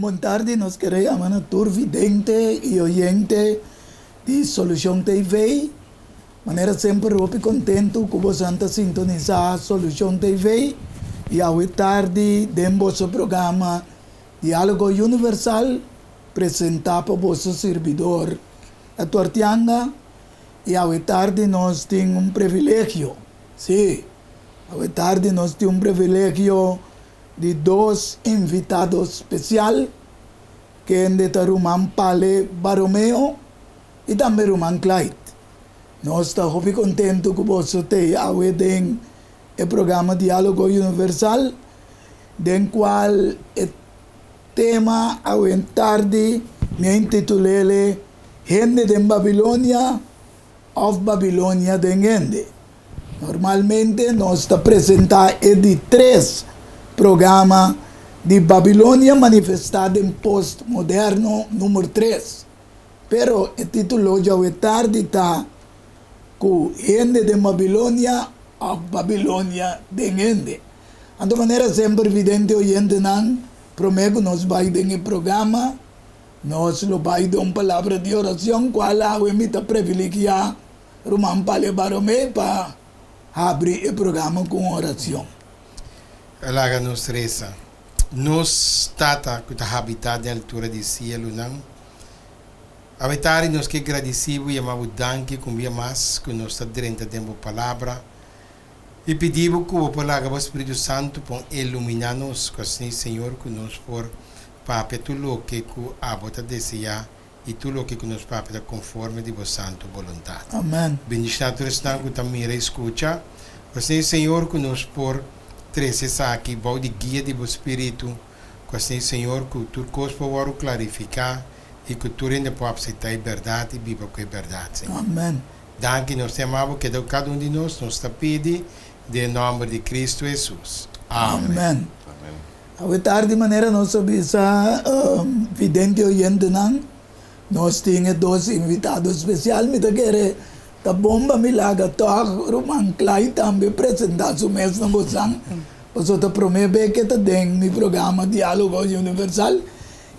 Bon tardi, nos kere yama na tur vidente y oyente di Solucion TV. Manera semper hopi contento cu boso ta sintonisa Solucion TV y awe tardi den boso programa Dialogo Universal presenta pa boso servidor Edward Janga y awe tardi nos tin un privilegio, si, awe tardi nos tin un privilegio di dos invitado special, kende ta ruman Pale Baromeo y tambe ruman Clyde. Nos ta hopi contento cu boso t'ey awe den e programa Dialogo Universal, den cual e tema awe tardi mi a intitul'ele Hende den Babilonia of Babilonia den Hende. Normalmente nos ta presenta e di tres programa di Babilonia Manifestá den Postmoderno number tres. Pero e titulo djawe tardi ta ku Hende den Babilonia of Babilonia den Hende. Anto manera semper vidente oyentenan, promé ku nos bai den e programa, nos lo bai den un palabra di oracion kual awe mi ta previligiá Ruman Pale Baromé pa habri e programa ku un oracion. Laga nos resa. Nos Tata ku ta habitá den altura di sielunan, awe tardi nos ke gradisí bo i yama bo danki ku un bia mas ku nos ta drenta den bo Palabra i pidi bo ku bo por laga bo Spiritu Santu pon iluminá nos ku asina, Señor, ku nos por papia tur loke ku abo ta deseá i tur loke ku nos papia ta konforme di bo santu boluntat. Amen. Bendishoná tur esnan ku ta mira i skucha. Asina, Señor, ku nos por trese esaki bou di guia di bo Spiritu, ku asina, Señor, ku tur kos por wòrdu klarifiká i ku tur hende por apseptá e bèrdat i biba ku e bèrdat, Señor. Amen. Danki, nos ta yama bo keda ku kada un di nos, nos ta pidi den nòmber di Kristu Hesus. Amen. Amen. Awe tardi manera nos a bisa vidente oyentenan, nos tin e dos invitado special. Mi ta kere ta bon pa mi laga tòg ruman Clyde tambe presenta su mes na bosan, pasobra ta prome bes ke ta den mi programa Dialogo Universal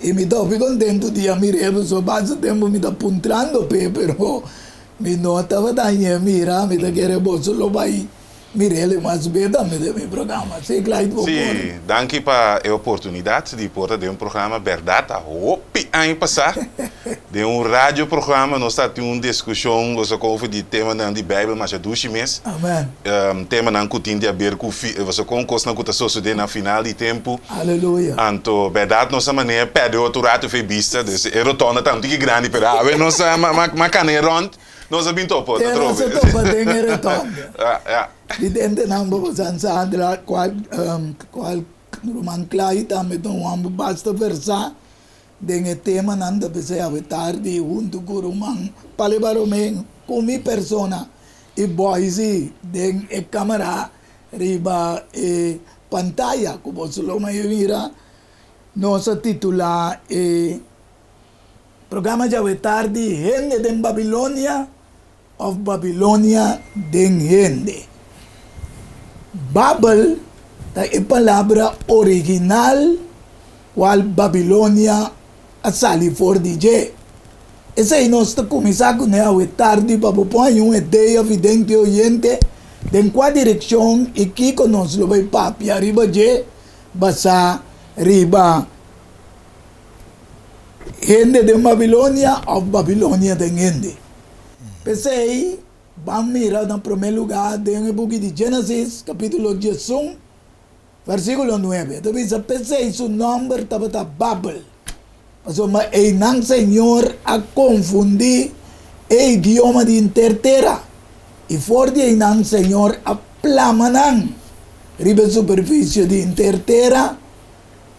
i mi ta hopi kontentu di a mir'é pasobra basta tempu mi ta puntrando p'e pero mi no tabata hañ'é mira. Mi ta kere boso lo bai Mirele mas be tambe den mi programa. Si, Clyde, bo por. Si, danki pa e oportunidat di por ta den un programa Bèrdat a hopi aña pasá. Den un radio programa nos ta tin un diskushon lo sa kon over di temanan di Beibel masha dushi mes. Amen. Temanan ku tin di aber ku fi, lo sa kon kosnan ku ta sosodé na final di tempu. Aleluya. Anto bèrdat nos a manera pèrdè otro ratu fe bista, dus e rotonda ta un tiki grandi pero awe nos a ma kana e rònt. Nos a bin topa Te nos a topa den e rotonde. Di dentenan bo San Sandra cual cual ruman Clay tambe ta un homber basta versa den e temanan ta p'esei awe tardi hunto cu ruman Pale Baromé cu mi persona y Boysie den e camara riba e pantaya cu boso lo mira nos a titula e Programa djawe tardi, Hende den Babilonia of Babilonia den hende? Babel ta e palabra original cual Babilonia a sali for di dje. Esey nos ta cuminsa cune awe tardi pa bo por haña un idea vidente oyente den cua direccion y kico nos lo bay papia riba dje basa riba Hende den Babilonia òf Babilonia den hende. P'esei, ban mira na promé lugá den e buki di Génesis, kapítulo 11, versíkulo 9. E ta bisa, P'esei su nòmber tabata Babel, pasobra einan Señor a konfundí e idioma di henter tera, i for di einan Señor a plama nan riba e superfisio di henter tera.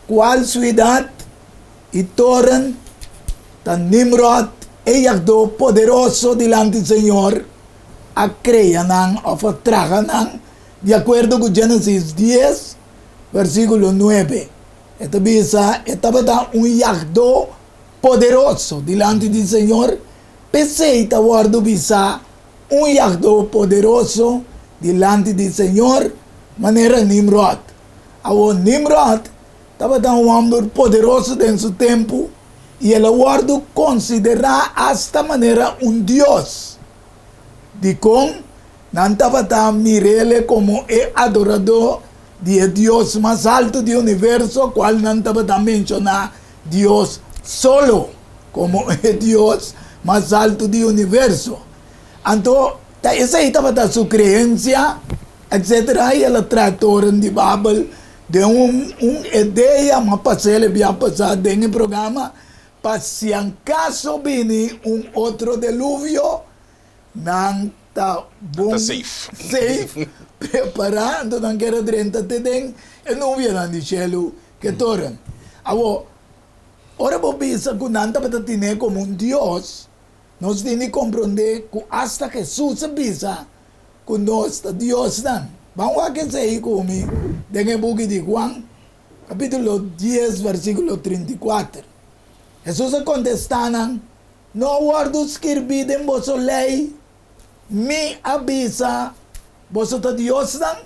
Cual suidad y toren ta Nimrod, e yagdó poderoso dilanti Señor, a crea nan of a traha nan, di acuerdo cu Genesis dies, versiculo nuebe. E ta bisa, e tabata un yagdó poderoso dilanti di Señor, p'esey ta wordo bisa un yagdó poderoso dilanti di Señor, manera Nimrod. Awor Nimrod tabata un hòmber poderoso den su tempu i el a wòrdu konsiderá asta manera un dios. Dikon nan tabata mir'é komo e adoradó di e Dios mas haltu di universo, kual nan tabata menshoná Dios solo komo e Dios mas haltu di universo? Anto ta esei tabata su kreensia, etsetera, i el a traha Toren di Babel den un un idea, m'a pas'é el bia pasá den e programa, pa si ankaso bini un otro deluvio, nan ta bon safe, prepará, anto nan kere drenta te den e nubianan di shelu ku e toren. Awor, ora bo bisa ku nan tabata tin'é komo un dios, Nos tin di komprondé ku asta Hesus a bisa ku nos ta diosnan. Ban wak esei ku mi den e buki di Juan, kapítulo dies, versíkulo 34. Hesus a kontestá nan, No a wòrdu skirbí den boso Lei, Mi a bisa, Boso ta diosnan?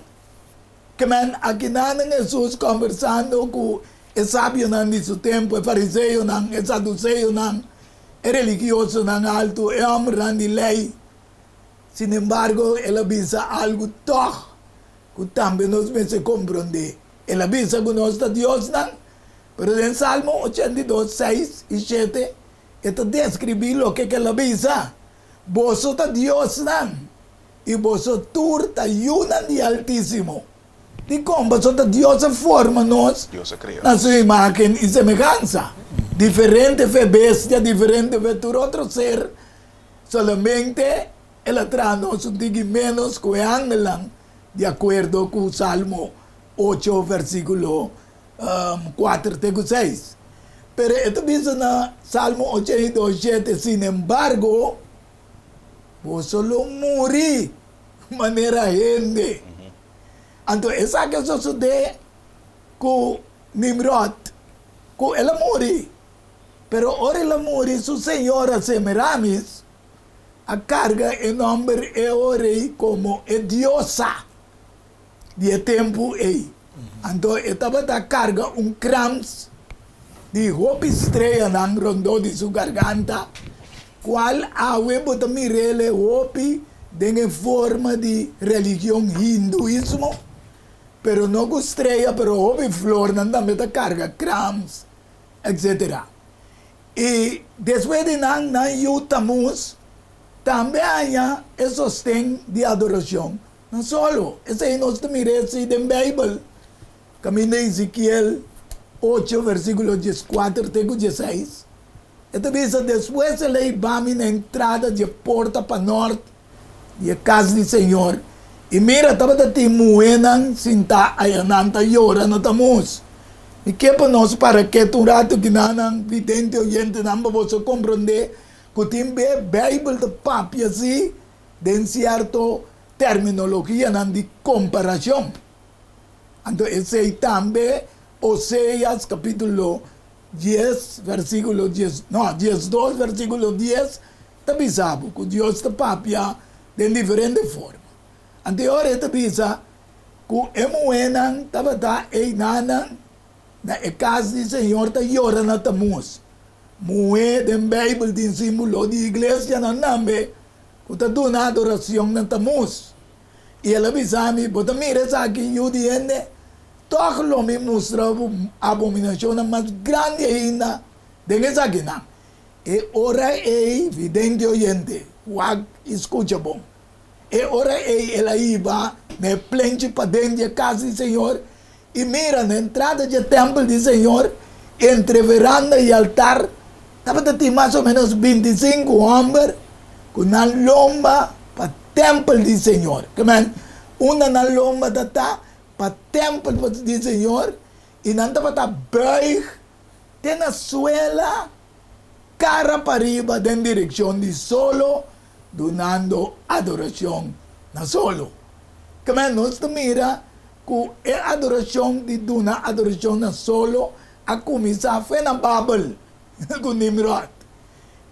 Kemen akinanan Hesus kòmbersando ku e sabionan di su tempu, e fariseonan, e saduseonan, e religiosonan altu, e hòmbernan di lei. Sinembargo, el a bisa algu tòg ku tambe nos mester komprondé. El a bisa ku nos ta diosnan, pero den Salmo 82, 6 i 7, e ta deskribí loke ku el a bisa, Boso ta diosnan, i boso tur ta yunan di Altísimo. Dikon? Pasobra ta Dios a forma nos na su imágen i semehansa. Diferente fe bestia, diferente fe tur otro ser, solamente el a traha nos un tiki ménos ku e angelnan, di akuerdo ku Salmo 8 versíkulo 4 te ku 6. Pero e ta bisa na Salmo 82, 7, Sinembargo, boso lo muri manera hende. Anto esaki a sosodé ku Nimròd, ku el a muri. Pero ora el a muri, su señora Semiramis a karga e nòmber e ora ei komo e diosa di e tempu ei. Anto e tabata karga un krans di hopi streanan rondó di su garganta, kual awe bo ta mir'el e hopi den e forma di religion hinduismo, pero no ku strea, pero hopi flornan tambe ta karga krans, etsetera. I despues di nan, nan yu Tamuz tambe a haña e sosten di adorashon na solo. Esei nos ta mira esei den Beibel, kaminda Ezekiel 8 versíkulo 14 te ku 16. E ta bisa, Despues el a hiba mi na entrada dje porta panòrt di e kas di señor, i mira, tabata tin muhénan sintá ayanan ta yora na Tamuz. Mi ke pa nos para ketu un ratu kinanan, vidente oyentenan, pa boso komprondé ku tin be Beibel ta papia si den sierto terminologianan di komparashon. Anto esei tambe Oseas kapítulo 10 versíkulo 10, no, 12 versíkulo 10 ta bisa bo ku Dios ta papia den diferente forma. Anto e ora e ta bisa ku e muhénan tabata einanan na e kas di Señor ta yora na Tamuz. Muhé den Beibel tin símbolo di iglesianan tambe ku ta duna adorashon na Tamuz. I el a bisa mi, Bo ta mira esaki, yu di hende? Tòg lo mi mustra bo abominashonnan mas grandi ainda den esakinan. E ora ei, vidente oyente, wak i skucha bon. E ora ei el a hiba na e plenchi paden di e kas di señor, i mira, na entrada dje tèmpel di señor, entre veranda i altar, tabata tin mas o ménos 25 hòmber ku nan lomba pa tèmpel di señor. Ke men, unda nan lomba ta ta? Pa tèmpel di señor, i nan tabata bùig te na suela, kara pariba den direkshon di solo, dunando adorashon na solo. Keme nos ta mira ku e adorashon di duna adorashon na solo a kuminsá fe na Babel ku Nimròd.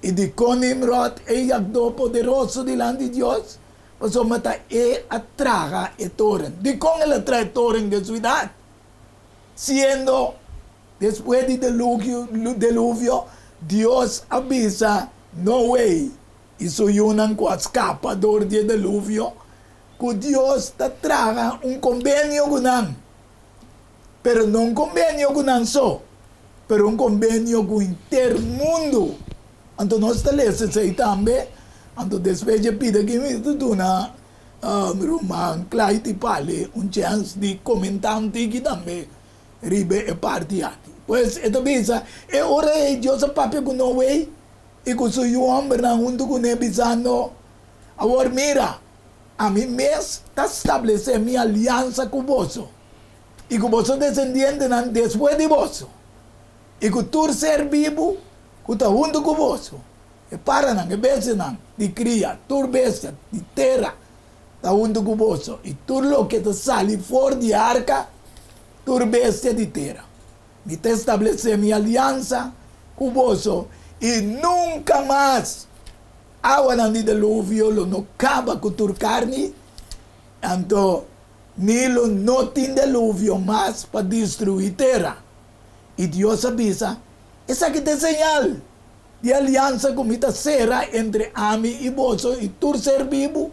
I dikon Nimròd e yagdó poderoso dilanti Dios? Pasobra ta e a traha e toren. Dikon el a traha e toren den suidat? Siendo. Despues di deluvio, Dios a bisa Noe i su yunan ku a skapa dor di e deluvio ku Dios ta traha un kombenio ku nan. Pero no un kombenio ku nan so, pero un kombenio ku henter mundu. Anto nos ta lesa esei tambe. Anto despues dje pida ki mi ta duna ruman Clyde i Pali un chèns di komentá un tiki tambe riba e parti aki. Pues e ta bisa, E ora ei Dios a papia ku Noe i ku su yu hòmbernan huntu kuné, bisando, Awor mira, ami mes ta stablesé mi aliansa ku boso i ku boso desendientenan despues di boso, i ku tur ser bibu ku ta huntu ku boso, e paranan, e bestianan di kria, tur bestia di tera ta huntu ku boso, i tur loke ta sali for di arka, tur bestia di tera. Mi ta establesé mi aliansa ku boso, i nunka mas awanan di deluvio lo no kaba ku tur karni, anto ni lo no tin deluvio mas pa destruí tera. I Dios a bisa, Esaki ta e señal di aliansa ku mi ta sera entre ami i boso i tur ser bibu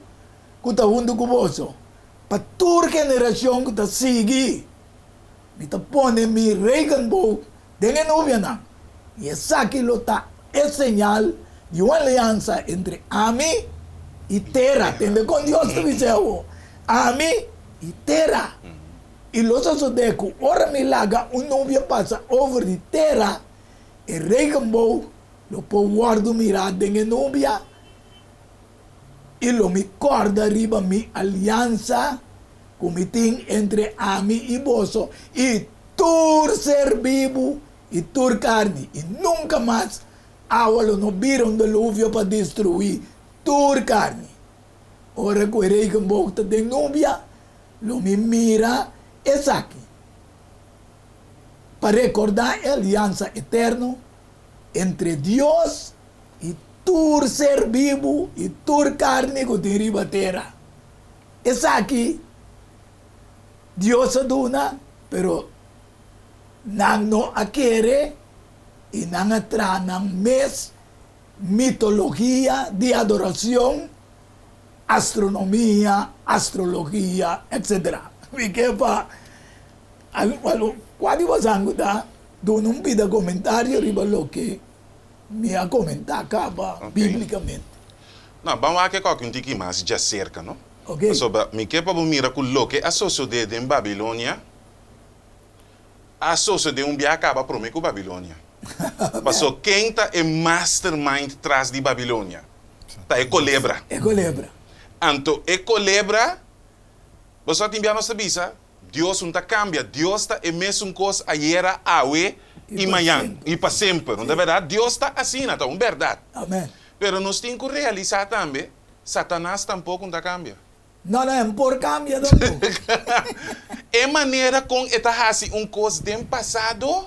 ku ta huntu ku boso, pa tur generashon ku ta sigui. Mi ta pone mi regenboog den e nubianan, i esaki lo ta e señal di un aliansa entre ami i tera. Tende kon Dios ta bis'é awor, Ami i tera. I lo sosodé ku ora mi laga un nubia pasa over di tera, e regenboog lo por wòrdu mirá den e nubia, i lo mi kòrda riba mi aliansa ku mi tin entre ami i boso i tur ser bibu i tur karni, i nunka mas awa lo no bira un deluvio pa destruí tur karni. Ora ku e regenboog ta den nubia, Lo mi mira esaki pa rekordá e aliansa eterno entre Dios i tur ser bibu i tur karni ku tin riba tera. Esaki Dios a duna, pero nan no a kere i nan a traha nan mes mitologia di adoracion astronomia, astrologia, etc. Mi ke pa kua di bosan ku ta duna un pida komentario riba loke mi a komentá kaba biblikamente. No, ban wak e koki un tiki mas djaserka, no? Pasobra mi ke pa bo mira ku loke a sosodé den Babilonia a sosodé un bia kaba promé ku Babilonia. Paso ken ta e mastermind tras di Babilonia? Ta e kolebra. E kolebra. Anto e kolebra, bo sa tin bia nos ta bisa, Dios un ta kambia. Dios ta e mesun kos ayera, awe i mañan i pa semper. No ta bèrdat? Dios ta asina, ta un bèrdat. Amen. Pero nos tin ku realisá tambe, Satanas tampoko un ta kambia. No, no, e por kambia tampoco. E manera kon e ta hasi un kos den pasado,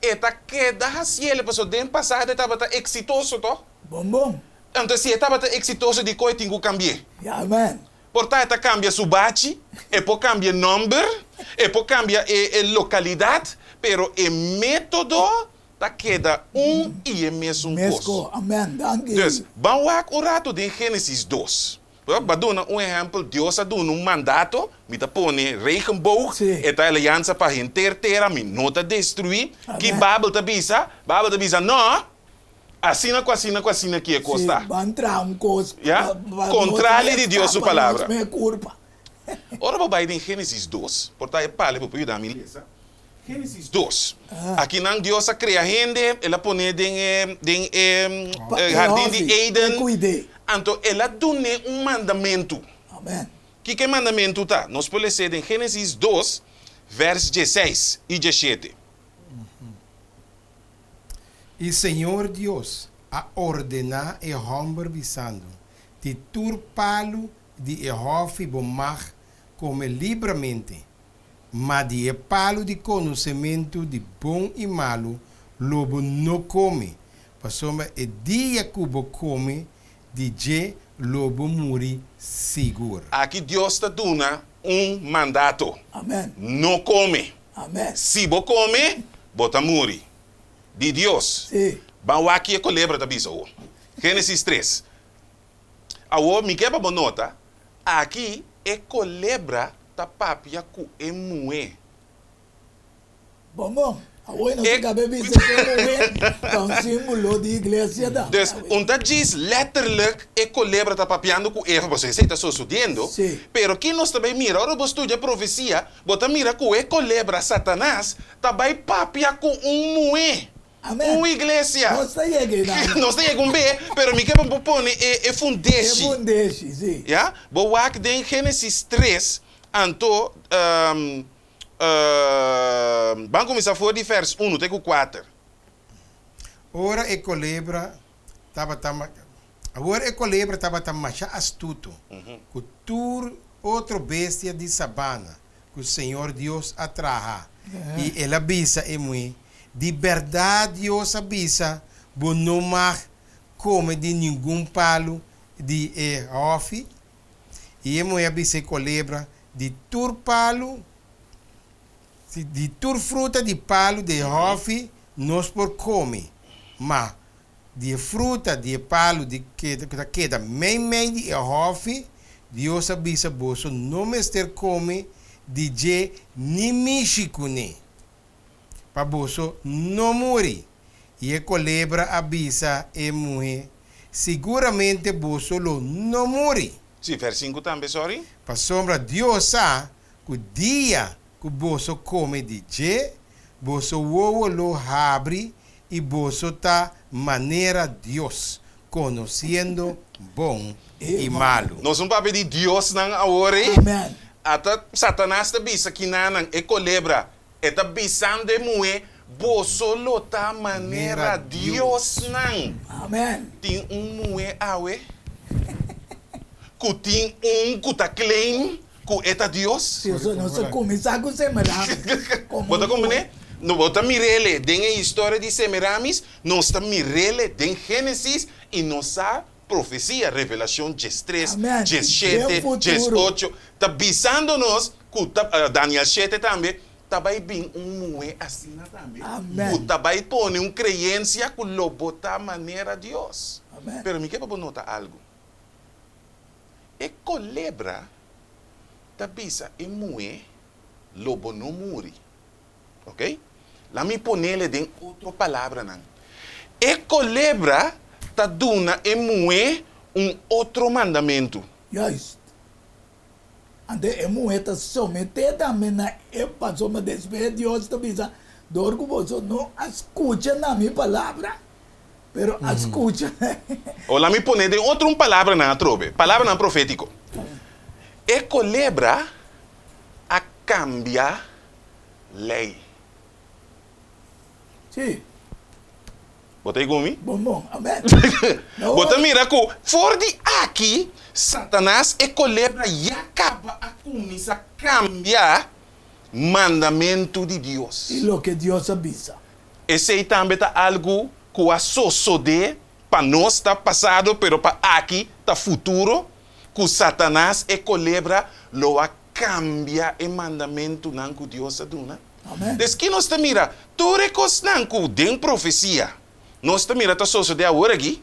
e ta keda hasiel, pasobra den pasado e tabata eksitoso, tòg? Bon bon. Anto si e tabata eksitoso dikon e tin ku kambi'é? Ya, amen. Por ta e ta kambia su bachi, e por kambia e nòmber, e por kambia e e lokalidat, pero e método ta keda un i e mesun kos. Mesko, amen, danki. Dus, ban wak un ratu den Génesis dos. Pa duna un ehèmpel, Dios a duna un mandato, Mi ta pone regenboog, e ta aliansa pa henter tera, mi no ta destruí. Ki Babel ta bisa? Babel ta bisa, No! Asina ku asina ku asina ki e kos ta. Ya? Kontrali di Dios su palabra. Ora bo bai den Génesis dos, por ta e pale bo por yuda mi lesa. Génesis dos. Akinan Dios a krea hende, el a pon'é den e den e hardin di Eden. Anto el a dun'é un mandamentu. Kiko e mandamentu ta? Nos por les'é den Génesis dos, vèrs dieseis i diesshete. I Señor Dios a ordená e hòmber bisando, Di tur palu di e hòfi bo mag kome libramente, ma di e palu di konosementu di bon i malu lo bo no kome, pasobra e dia ku bo kome di dje lo bo muri sigur. Aki Dios ta duna un mandato, Amen. No kome. Amen. Si bo kome, Bo ta muri. Di Dios. Sí. Ban wak ki e kolebra ta bisa awor. Génesis tres. Awor mi ke pa bo nota, aki e kolebra ta papia ku e muhé. Bon bon, awor nos a kaba bisa ku e muhé ta un símbolo di iglesia tambe. Dus, un ta djis letterlijk e kolebra ta papiando ku Eva, pasobra esei ta sosodiendo. Sí. Pero ki nos ta bai mira ora bo studia profesia, bo ta mira ku e kolebra, Satanas, ta bai papia ku un muhé. Amen. Un iglesia. Nos ta yega einan. Nos ta yega un be, pero mi ke pa bo pone e e fundeshi. E fundeshi, si. Ya? Bo wak den Genesis tres, anto ban kuminsá for di vers unu te ku kuater. Ora e kolebra tabata Awor e kolebra tabata masha astuto ku tur otro bestia di sabana ku Señor Dios a traha, i el a bisa e muhé, Di bèrdat Dios a bisa, Bo no mag kome di ningun palu di e hòfi? I e muhé a bisa e kolebra, Di tur palu, di tur fruta di palu di e hòfi nos por kome, ma di e fruta di e palu di ku ta keda meimei di e hòfi, Dios a bisa boso no mester kome di dje ni mishi kuné, pa boso no muri. I e kolebra a bisa e muhé, Siguramente boso lo no muri. Sí, vers sinku tambe, sorry. Pasobra Dios sa ku dia ku boso kome di dje, boso wowo lo habri i boso ta manera Dios, konosiendo bon i malu. Nos un papia di diosnan awor ei. Amen. Ata Satanas ta bisa kinanan, e kolebra, e ta bisando e muhé, Boso lo ta manera diosnan. Amen. Tin un muhé awe ku tin un ku ta claim ku e ta Dios? Si nos nos a kuminsá ku Semiramis komo Bo ta komprendé? No, bo ta mir'é den e historia di Semiramis, nos ta mir'é den Génesis i nos sa profesia, Revelashon diestres, Amèn. diesshete, Den futuro. diesocho, ta bisando nos ku ta, Daniel shete tambe, ta bai bin un muhé asina tambe, Amèn. ku ta bai pone un kreensia ku lo bo ta manera Dios. Amèn. Pero mi ke pa bo nota algu. E kolebra ta bisa e muhé, Lo bo no muri. Ok? La mi ponele den otro palabranan. E kolebra ta duna e muhé un otro mandamentu. Juist. Anto e muhé ta someté tambe na e pasobra despues Dios ta bisa, Dor ku boso no a skucha na mi palabra, Pero a skucha. O la mi pone den otro un palabranan atrobe, palabranan profétiko. E kolebra a kambia lei. Sí. Bo ta ku mi? Bon bon, amèn. Bo ta mira ku for di aki Satanas e kolebra ya kaba a kuminsá kambia mandamentu di Dios. I loke Dios a bisa. Esei tambe ta algu ku a sosodé pa nos ta pasado pero pa aki ta futuro, ku Satanas e kolebra lo a kambia e mandamentunan ku Dios a duna. Amen. Des ki nos ta mira tur e kosnan ku den profesia nos ta mira ta sosodé awor aki,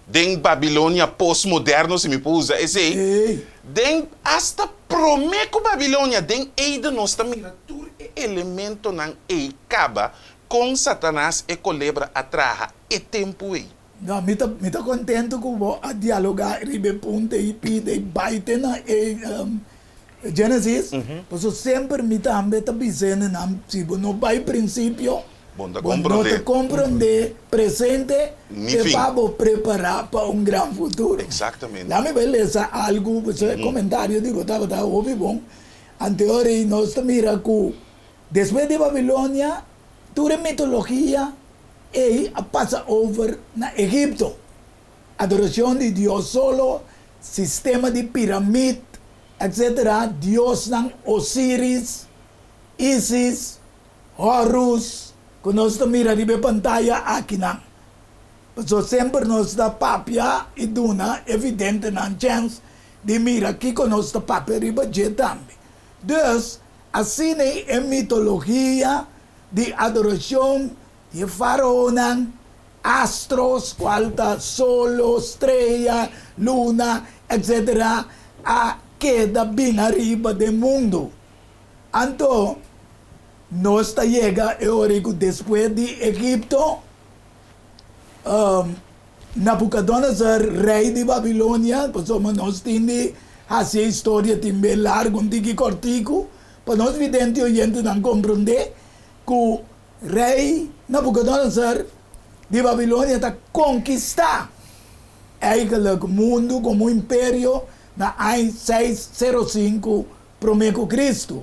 den Babilonia postmoderno si mi por usa esei, Ei. den asta promé ku Babilonia, den Eden nos ta mira tur e elementonan ei kaba kon Satanas e kolebra a traha e tempu ei. No, mi ta mi ta kontentu ku bo a dialogá riba e punto ei pida i bai te na e Genesis, pasobra semper mi tambe ta bisa hendenan si bo no bai prinsipio Bo no ta bo no komprondé. ta komprondé presente Ni te fin. pa bo prepará pa un gran futuro. Exactamente. Lami bai lesa algu, pasobra e komentario di bo tabata hopi bon. Anteor ei nos ta mira ku despues di Babilonia tur e mitologia ei a pasa over na Egipto. Adorashon di dios solo, sistema di piramid, etc. Diosnan Osiris, Isis, Horus, ku nos ta mira riba e pantaya akinan. Pasobra semper nos ta papia i duna e videntenan chèns di mira kiko nos ta papia riba dje tambe. Dus, asina e mitologia. di adorashon di e faraonan, astros, kual ta solo, strea, luna, etc. A keda bin ariba den mundu. Anto, nos ta yega e ora ku despues di Egipto, Nabucodonosor, rei di Babilonia, pasobra nos tin di hasi e historia tin be largu un tiki kòrtiku, pa nos vidente i oyentenan komprondé ku rei Nabucodonosor di Babilonia ta konkistá eigenlijk mundu komo imperio na aña 605 promé ku Kristu.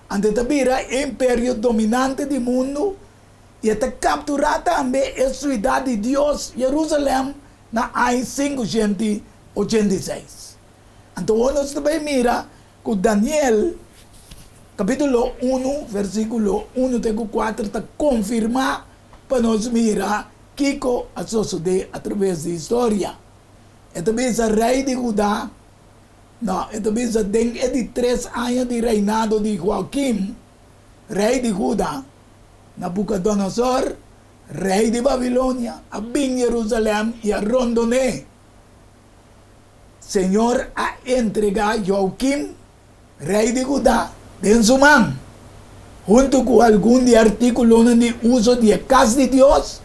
Anto e ta bira e imperio dominante di mundu i e ta kapturá tambe e siudat di Dios, Jerusalèm, na aña 586. Anto awor nos ta bai mira ku Daniel kapítulo unu versíkulo unu te ku kuater ta konfirmá pa nos mira kiko a sosodé atraves di historia. E ta bisa rei di Hudá, no, e ta bisa den e di tres aña di reinado di Joakim, rei di Huda, Nabukodonosor, rei di Babilonia, a bin Jerusalèm i a rondon'é. Señor a entregá Joakim, rei di Huda, den su man, huntu ku algun di e artíkulonan di uso di e kas di Dios,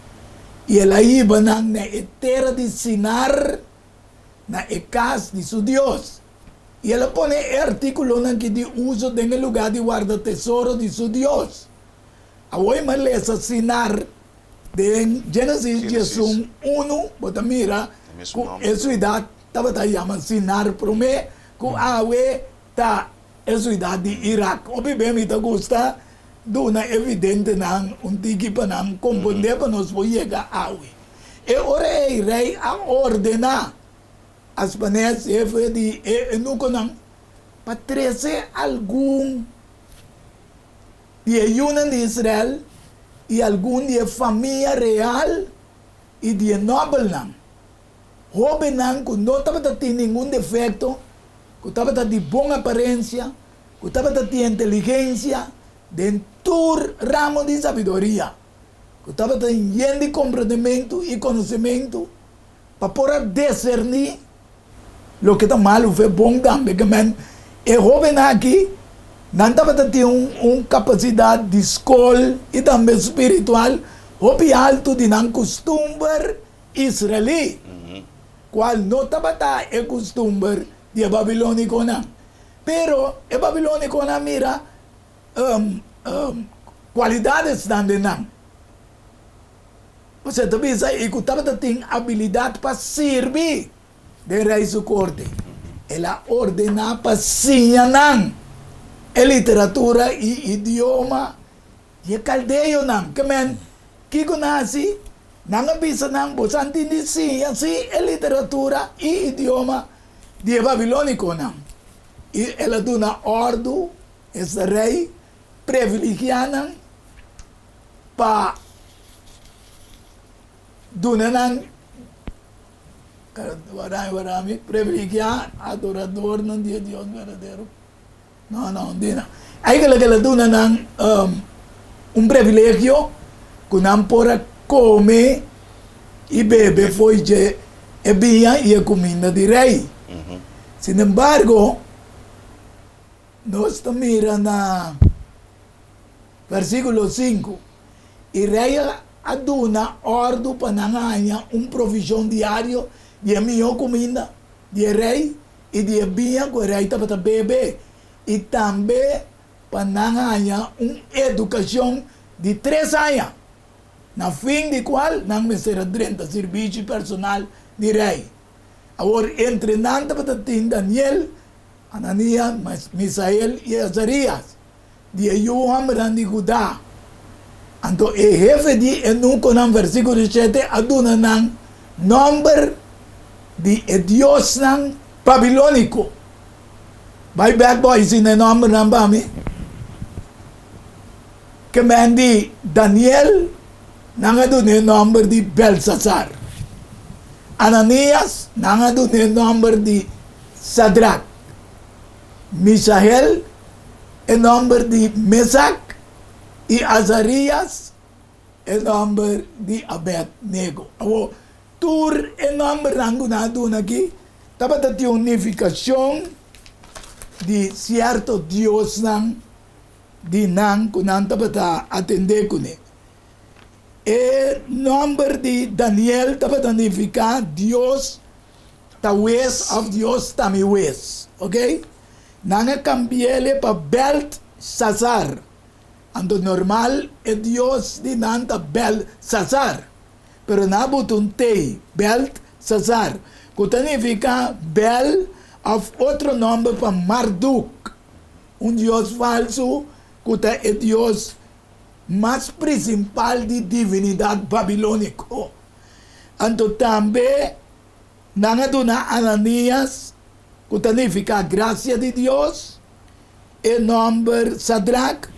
i el a hiba nan na e tera di Sinar, na e kas di su dios. I el a pone e artíkulonan ki di uso den e lugá di warda tesoro di su dios. Awor i lesa Sinar den Génesis 11, bo ta mira ku e siudat tabata yama Sinar promé ku awe ta e siudat di Irak. Hopi be mi ta gusta duna e videntenan un tiki pa nan komprondé pa nos por yega awe. E ora ei rei a ordená Aspanes, hefe di e eunukonan, pa trese algun di e yunan di Israel i algun di e famia real i di e nobelnan, hóbennan ku no tabata tin ningun defekto, ku tabata di bon aparensia, ku tabata tin inteligensia den tur ramo di sabiduria, ku tabata yen di komprendementu i konosementu, pa por a deserní loke ta malu fe bon tambe. Ke men e hóbennan aki nan tabata tin un kapasidat di skol i tambe spiritual hopi altu di nan kustumber israelí, kual no tabata e kustumber di e babilónikonan. Pero e babilónikonan mira kualidadesnan den nan. José ta bisa i ku tabata tin abilidat pa sirbi den rei su korte. El a ordená pa siña nan e literatura i idioma di e kaldeonan. Ke men, kiko nan hasi? Nan a bisa nan, Boso a tin di siña sí e literatura i idioma di e babilónikonan. I el a duna òrdu, esta rei, privilegiá nan pa duna nan warami privilegiá adoradornan di e Dios berdadero. No, no, di nan. Eigenlijk el a duna nan un privilegio ku nan por a kome i bebe fo'i dje e biña i e kuminda di rei. Sinembargo, nos ta mira na Versíkulo sinku, I rei a duna òrdu pa nan haña un provishon diario di e mihó kuminda di e rei i di e biña ku e rei tabata bebe, i tambe pa nan haña un edukashon di tres aña, na fin di kual nan mester a drenta sirbishi personal di rei. Awor entre nan tabata tin Daniel, Ananias, Misael i Azarias. Di e yu hòmbernan di Hudá. Anto e hefe di eunukonan, versíkulo shete, a duna nan nòmber di e diosnan babilóniko. Bai bèk bo i sina e nòmbernan pa mi. Ke men di Daniel, nan a dun'é nòmber di Belsasar. Ananias, nan a dun'é nòmber di Sadrak. Misael, e nòmber di Mesak. I Azarias e nòmber di Abed-Nego. Awor, tur e nòmbernan ku nan a duna aki tabata tin un nifikashon di sierto diosnan di nan ku nan tabata atendé kuné. E nòmber di Daniel tabata nifiká Dios ta wes òf Dios ta mi wes. Oke? Nan a kambi'é pa Bèltsasar. Anto normal e dios di nan ta Bèltsasar. Pero nan a buta un T, Bèltsasar, ku ta nifiká Bèl òf otro nòmber pa Marduk, un dios falsu ku ta e dios mas prinsipal di divinidat babilóniko. Anto tambe nan a duna Ananias, ku ta nifiká grasia di Dios, e nòmber Sadrak,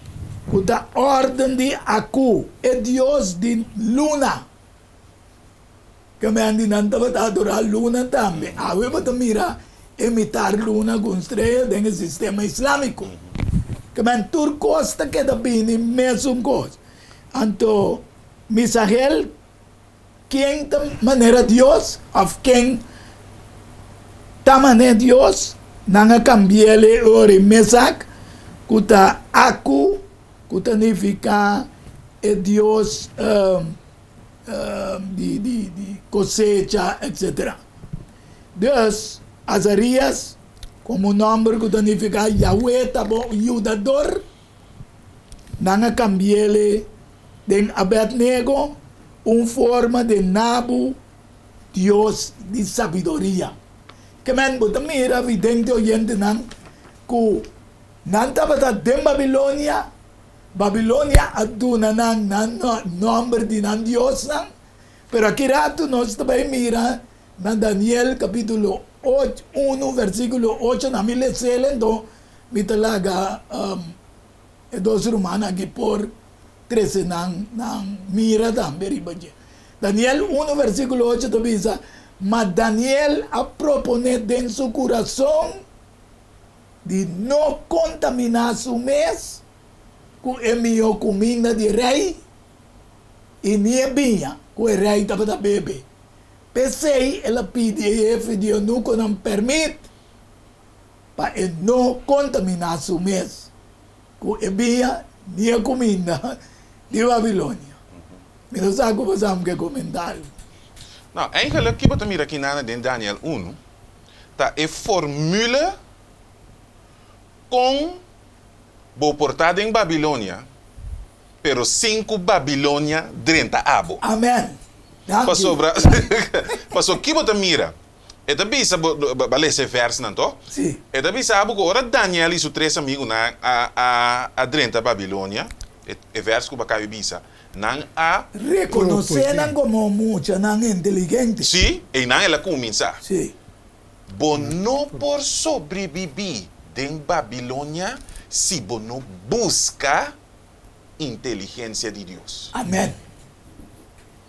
ku ta órden di Aku, e dios di luna. Kementi nan tabata adorá luna tambe. Awe bo ta mira e mitar luna ku un strea den e sistema islámiko. Kementi tur kos ta keda bini mesun kos. Anto Misael, ken ta manera Dios òf ken ta manera Dios? Nan a kambi'el e ora i Mesak, ku ta Aku, ku ta nifiká e dios. Di di di cosecha etc. Dus Azarias como un nomber cu ta nifica Yahweh ta bo yudador, nan a cambiele den Abednego un forma di Nabu, dios di sabiduria. Ke men bo ta mira vidente oyentenan cu nan tabata den Babilonia. Babilonia a duna nan nan nòmber di nan diosnan, pero aki ratu nos ta bai mira na Daniel kapítulo unu versíkulo ocho, na mi les'el enton mi ta laga e dos rumannan aki por trese nan nan mira tambe riba dje. Daniel unu versíkulo ocho ta bisa, Ma Daniel a proponé den su kurason, di no kontaminá su mes ku e mihó kuminda di rei i ni e biña ku e rei tabata bebe. P'esei el a pidi e hefe di eunukonan pèrmit pa e no kontaminá su mes ku e biña ni e kuminda di Babilonia. Mi no sa ku bo sa ke komentario. No, eigenlijk ki bo ta mira aki nan den Daniel unu, ta e formule kon bo por ta den Babilonia, pero sin ku Babilonia drenta abo. Amen. Danki. Pasobra, paso ki bo ta mira? E ta bisa bo, bo a lesa e vèrsnan to? Si. E ta bisa bo ku ora Daniel i su tres amigunan a a a drenta Babilonia, e e vèrs ku bo a kabi bisa, nan a. Rekonosé nan komo muchanan inteligente. Si, einan el a kuminsá. Si. Bo no por sobrebibí den Babilonia si bo no buska inteligensia di Dios. Amen.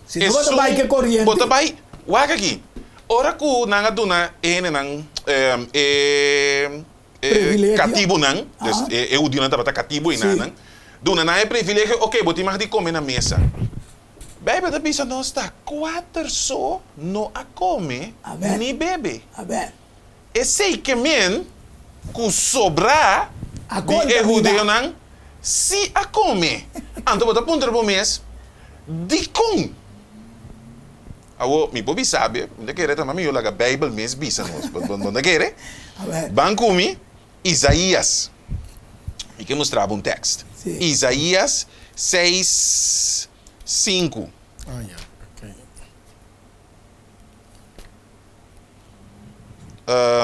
Si no bo ta bai ke koriente. Bo ta bai, wak aki, ora ku nan a duna e hendenan e katibunan, e hudiunan tabata katibu einanan, duna nan e privilegio, oke, bo tin mag di kome na mesa. Bijbel ta bisa nos ta kuater so no a kome ni bebe. Esei ke men ku sobrá di e hudeonan si a kome. Anto bo ta puntra bo mes, Dikon? Awor, mi por bisa be, mi ta kere ta mihó laga Bijbel mes bisa nos. Bo no ta kere? Ban ku mi, Isaías. Mi ke mustra bo un tekst. Isaías seis, sinku.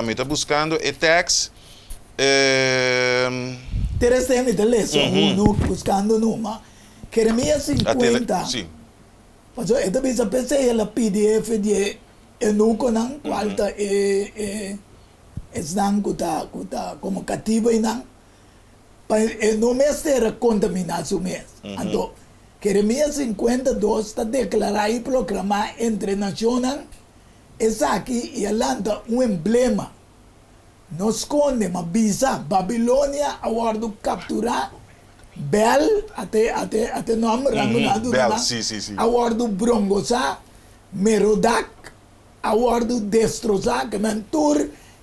Mi ta buskando e tekst. Teresé mi ta lesa unu buskando numa. Jeremías sinkuenta. Pasobra e ta bisa p'esei el a pidi hefe di e eunukonan, kual ta e esnan ku ta ku ta komo katibu einan, pa e no mester a kontaminá su mes. Anto, Jeremías 52 ta deklará i proklamá entre nashonnan esaki i a lanta un emblema, No skonde, ma bisa, Babilonia a wòrdu kapturá. Bel, ate ate ate nòmber nan ku nan a duna Bel, nan, sí, sí, sí. a wòrdu brongosá, Merodak a wòrdu destrosá, ke men tur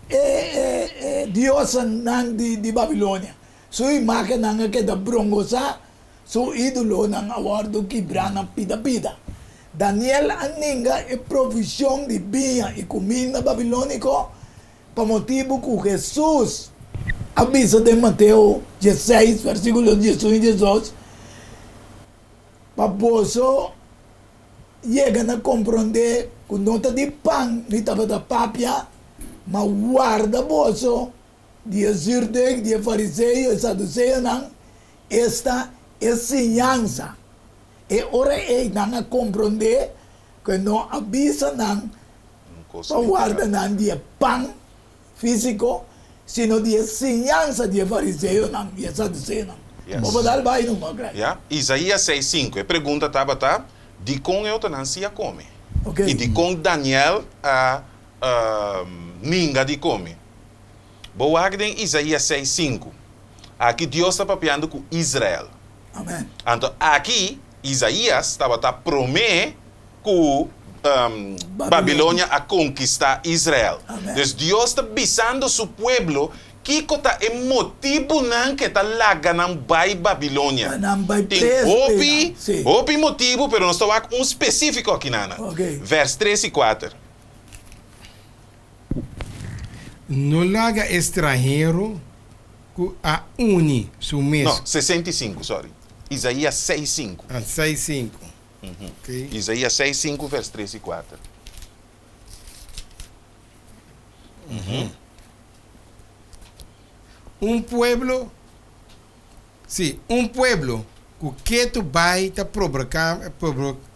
e e e diosnan di di Babilonia, su imágennan a keda brongosá, su ídolonan a wòrdu kibrá na pida pida. Daniel a ninga e provishon di biña i kuminda babilóniko pa motibu ku Hesus a bisa den Mateo diesseis, versíkulo diesun i diesdos, Pa boso yega na komprondé ku no ta di pan mi tabata papia, ma warda boso di e zürdeg di e fariseo i saduseonan, esta, e siñansa. E ora ei nan a komprondé ku e no a bisa nan pa warda nan di e pan físiko, sino di e siñansa di e fariseonan i e saduseonan. Bo por dal bai numa, Craig. Ya. Isaías seis sinku, e pregunta tabata, Dikon e otronan si a kome? I dikon Daniel a ninga di kome? Bo wak den Isaías seis sinku. Aki Dios ta papiando ku Israel. Amen. Anto aki Isaías tabata promé ku Babilonia a konkistá Israel. Amen. Dus Dios ta bisando su pueblo kiko ta e motibunan ku e ta laga nan bai Babilonia. Pa nan bai Tin preso hopi, einan. Sí. hopi motibu, pero nos ta wak un spesífiko akinana. Oké. Vers tres i kuater. No laga e stranhero ku a uni su mes. No, 65, sorry. Isaías seis sinku. Ah, seis sinku. Ok. Isaías seis sinku, vers tres i kuater. Un pueblo, sí, un pueblo ku ketu bai ta proboká,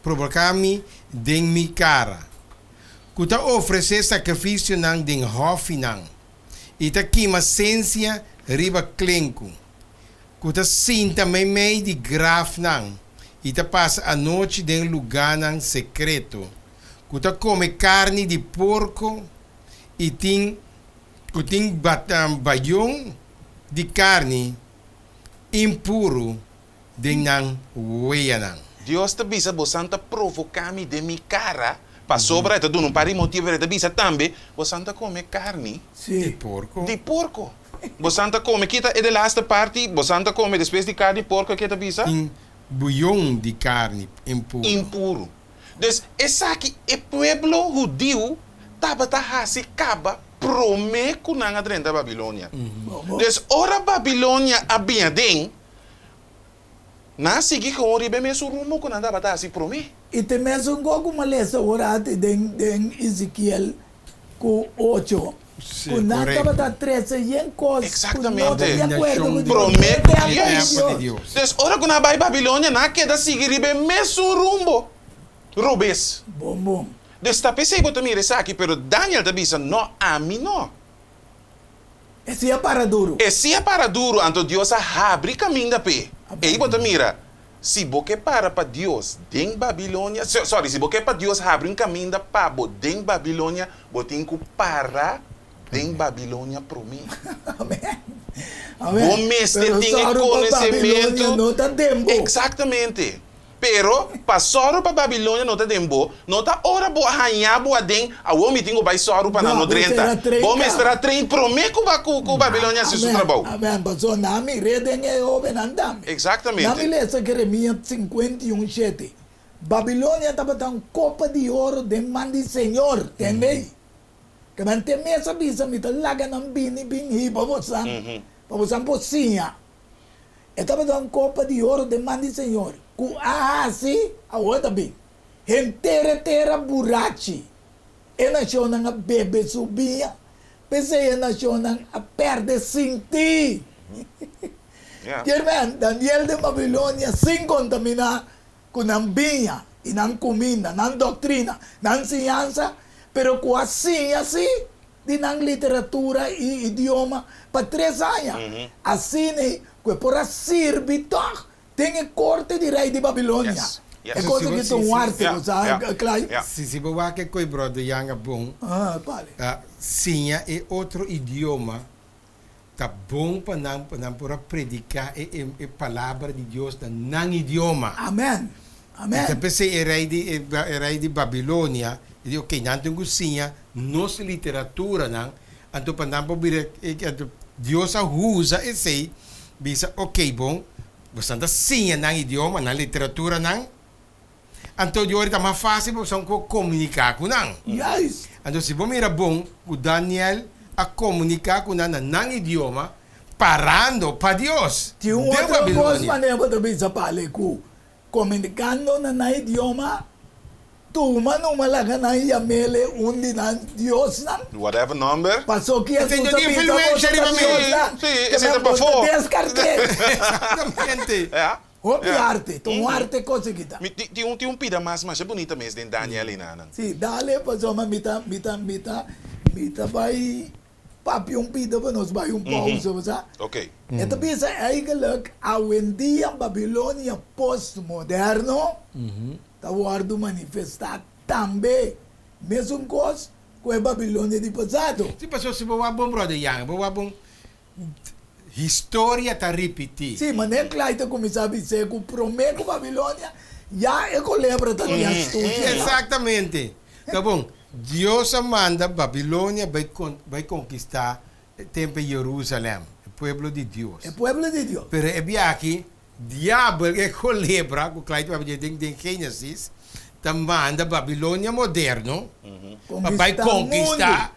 proboká mi den mi kara, ku ta ofresé sakrifisionan den hòfinan i ta kima sensia riba klenku, ku ta sinta meimei di grafnan i ta pasa anochi den lugánan sekreto, ku ta kome karni di porko i tin ku tin bayon di karni impuru den nan weanan. Dios ta bisa, Bosan ta provoká mi den mi kara, pasobra, e ta duna un par di motibu, pero e ta bisa tambe, bosan ta kome karni Di porko. di porko. Bosan ta kome, kita e de laste parti, bosan ta kome despues di karni porko, ke ta bisa? Tin buyon di karni impuru. Impuru. Dus, esaki e pueblo hudiu tabata hasi kaba promé ku nan a drenta Babilonia. Dus, ora Babilonia a bin aden, Nan a sigui gewoon riba e mesun rumbo ku nan tabata hasi promé. I te mesun kos ku mi a lesa ora ati den den Ezekiel ku ocho, ku nan tabata trese yen kos ku no ta di akuerdo ku Dios. Promé ku Dios. Des ora ku nan a bai Babilonia, nan a keda sigui riba e mesun rumbo robes. Bon bon. Des ta p'esei bo ta mira esaki, pero Daniel ta bisa, No, ami no. E si a para duru. E si a para duru, anto Dios a habri kaminda p'e. Ei bo ta mira, si bo ke para pa Dios den Babilonia, sorry, si bo ke pa Dios habri un kaminda pa bo den Babilonia, bo tin ku para den Babilonia promé. Amen. Amen. Bo mester Pero tin e sòru pa Babilonia konosementu. no ta den bo. Eksaktamente. Pero, pa sòru pa Babilonia no ta den bo, no ta ora bo a haña bo aden, awor mi tin ku bai sòru pa nan No, no bo mester drenta. a train Bo mester a kaba. train promé ku ba ku ku Babilonia hasi su Amèn, trabou. amèn. Pasobra nan mir'é den e hóbennan tambe. Nan mi Eksaktamente. lesa Jeremías 51, shete. Babilonia tabata un kopa di oro den man di Señor, tende ei. Ke nan te mes a bisa, Mi ta laga nan bini bin hiba bosan, pa bosan por siña. E tabata un kopa di oro den man di Señor, ku a hasi, awor ta bin, henter e tera burachi. E nashonnan a bebe su biña, p'esei e nashonnan a pèrdè sintí. Kier men, Daniel den Babilonia sin kontaminá ku nan biña i nan kuminda, nan doktrina, nan siñansa, pero ku a siña sí di nan literatura i idioma pa tres aña, asina ku e por a sirbi tòg den e korte di rei di Babilonia. E kos aki ta un arte, bo sa, Clyde. Si si bo wak e koe brother Yanga bon, siña e otro idioma. Ta bon pa nan pa nan por a prediká e e palabra di Dios na nan idioma. Amen. I ta Amen. p'esei e rei di e e rei di Babilonia e di, Oké, nan tin ku siña nos literaturanan, anto pa nan por bira e anto Dios a usa esei bisa, Oké, bon, boso ta siña nan idioma, nan literaturanan, Anto di ora ta mas fácil pa boso por komuniká ku nan. Juist. Anto si bo mira bon ku Daniel a komuniká ku nan na nan idioma, parando pa Dios Tin un den otro kos Babilonia. manera bo ta bisa pale ku komunikando na nan idioma, tuma numa laga nan yam'ele un di nan diosnan. Whatever number. Paso ki Esei Hesus no a tin bisa boso influensha ta riba mi. diosnan, Sí, ke esei men ta bo ta pafó. deskart'é. Exactamente. Ja. Hopi Ja. arte, ta un arte cosa ki ta. Mi tin tin un tin un pida mas masha bunita mes den Daniel i nanan. Si, dale pasobra mi ta mi ta mi ta mi ta bai papia un pida pa nos bai un pausa, bo sa. Ok. E ta bisa eigenlijk awendia Babilonia postmoderno ta wordo manifesta tambe mesun kos ku e Babilonia di pasado. Si, pasobra si bo wak bon brother Jan, bo wak bon Historia ta ripití. Sí, manera Clyde ta kuminsá bis'é ku promé ku Babilonia, ya e kolebra ta tin astusia. Eksaktamente. Ta bon, Dios a manda Babilonia bai bai konkistá e tempel Jerusalèm, e pueblo di Dios. E pueblo di Dios. Pero e biaha aki, Diabel, e kolebra ku Clyde papia dje den den Génesis, ta manda Babilonia moderno pa bai konkistá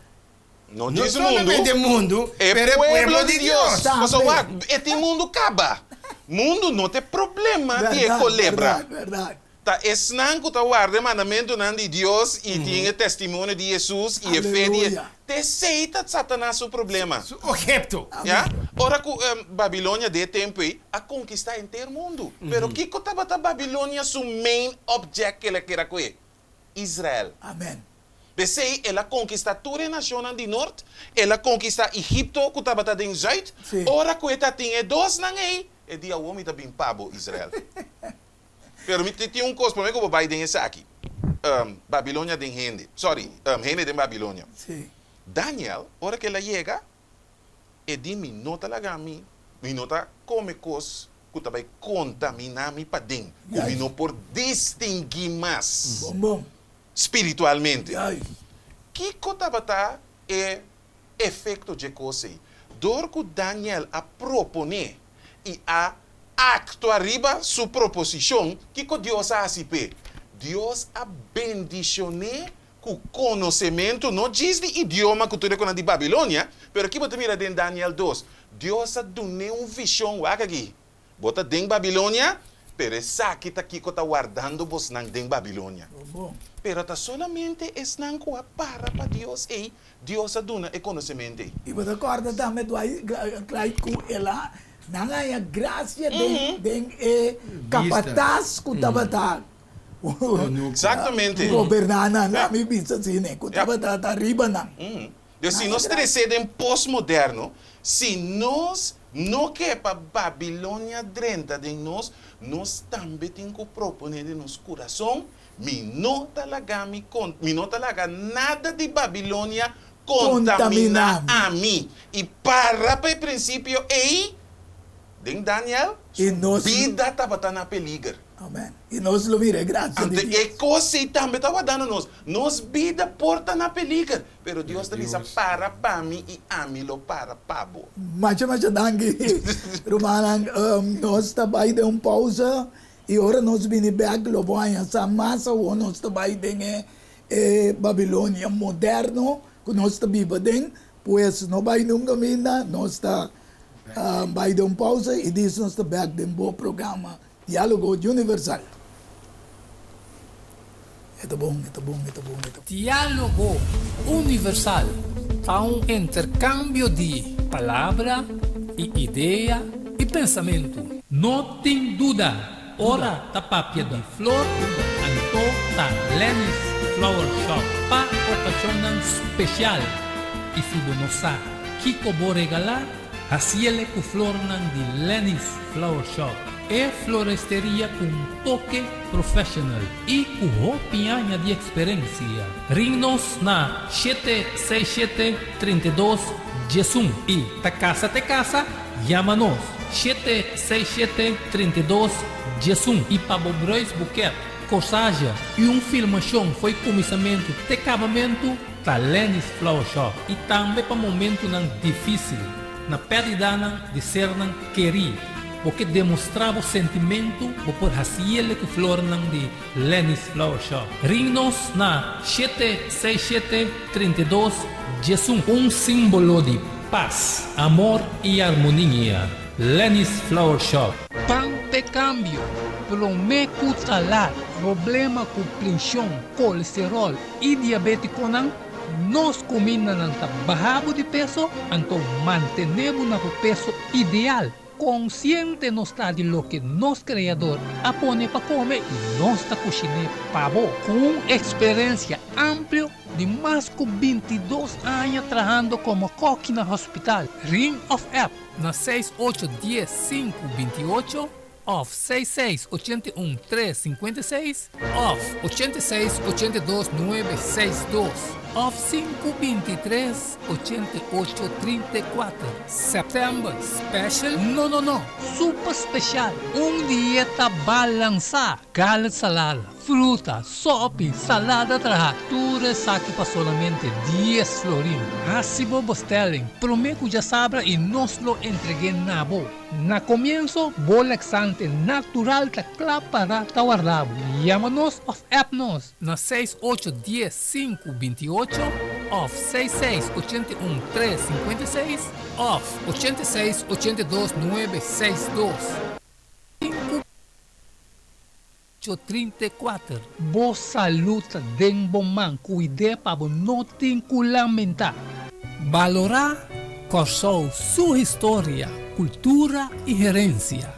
No No djis mundu, solamente mundu, e pero e pueblo pueblo di di Dios. Dios. Pasobra Tambe. wak, e tin mundu kaba. Mundu no ta e problema di e Bèrdat, kolebra. bèrdat, bèrdat. Ta esnan ku ta warda e mandamentunan di Dios i tin e testimonio di Hesus i e fe di Aleluya. T'esei ta Satanas su problema. Su obhepto. Ya? Ora ku Babilonia den e tempu ei a konkistá henter mundu. Pero kiko tabata Babilonia su main object ku el a kere ku e? Israel. Amen. P'esei el a konkistá tur e nashonnan di nort, el a konkistá Egipto ku tabata den zùit. Sí. Ora ku e ta tin e dosnan ei, e di awor mi ta bin pa bo, Israel. Pero mi tin un kos, promé ku bo bai den esaki, Babilonia den hende, sòri, hende den Babilonia. Sí. Daniel, ora ku el a yega, e di mi no ta laga mi, mi no ta kome kos ku ta bai kontaminá mi paden, ku mi no por distinguí mas. Bon bon. Spiritualmente. Juist. Kiko tabata e efekto dje kos ei? Dor ku Daniel a proponé i a aktua riba su proposishon, kiko Dios a hasi p'e? Dios a bendishon'é ku konosementu, no djis di idioma ku tur e konan di Babilonia, pero ki bo ta mira den Daniel dos? Dios a dun'é un vishon, wak aki, Bo ta den Babilonia, pero esaki ta kiko ta wardando bosnan den Babilonia. Pero ta solamente esnan ku a para pa Dios ei, Dios a duna e konosementu ei. I bo ta kòrda tambe Dwight Clyde ku el a nan haña grasia den den e kapatas ku tabata Exactamente. goberná nan, laat mi bisa asina, ku tabata ta riba nan. Dus si nos trese den postmoderno, si nos no ke pa Babilonia drenta den nos, nos tambe tin ku proponé den nos kurason, Mi no ta laga mi kon, mi no ta laga nada di Babilonia kontaminá ami. I para pa e prinsipio ei, den Daniel su bida tabata na peliger. Amen. I nos lo mira e grasia di Anto Dios. e kos ei tambe ta wardando nos. Nos bida por ta na peliger, pero Dios ta bisa, Para pa mi i ami lo para pa bo. Masha masha danki rumannan. Nos ta bai den un pausa i ora nos bini bek lo bo haña sa mas awor nos ta bai den e e Babilonia moderno ku nos ta biba den. Pues no bai nunka minda, nos ta bai den un pausa i dis nos ta bek den bo programa Diálogo Universal. E ta bon, e ta bon, e ta bon, e ta. Diálogo Universal ta un interkambio di palabra i idea i pensamentu. No tin duda, ora ta papia di flor, anto ta Lenny's Flower Shop pa okashonnan spesial. I si bo no sa kiko bo regalá, Hasiele ku flornan di Lenny's Flower Shop, e floresteria ku un toke professional i ku hopi aña di eksperensia. Ring nos na 767 32. 11 i ta kasa te kasa, yama nos 767 32 11 i pa bo bruidsboeket, corsage i un filmashon fo'i kuminsamentu te kabamentu ta Lenny's Flower Shop i tambe pa momentunan difísil na pèrdidanan di sernan kerí bo ke demostrá bo sentimentu bo por hasiele ku flornan di Lenny's Flower Shop. Ring nos na 767 32 11. Un símbolo di pas, amor i armonia. Lenny's Flower Shop. Pan p'e kambio, promé ku ta lat. Problema ku prenshon, kolesteròl i diabétikonan, nos kumindanan ta baha bo di peso, anto mantené bo na bo peso ideal. Konsiente nos ta di loke nos Kreador a pone pa kome i nos ta kushiné pa bo. Ku un eksperensia amplio di mas ku 22 aña trahando komo kòki na hospital, ring òf app na seis ocho dies sinku binti ocho òf seis seis 81 3 56 òf 86 82 nuebe seis dos òf sinku 23 88 34. September special? No no no! Super special! Un dieta balansá! Garlic salada, fruta, sopi, salada trahá, tur esaki pa solamente 10 florin. Hasi bo bestelling promé ku djasabra i nos lo entreg'é na bo. Na komienso, bo laxante natural ta kla pará ta warda bo. Yama nos òf app nos na 6 8 10 5 28 òf 6 6 81 3 56 òf 86 82 9 6 2 5 34. Bo salú ta den bo man, kuid'é pa bo no tin ku lamentá. Balorá Kòrsou su historia, kultura i herensia.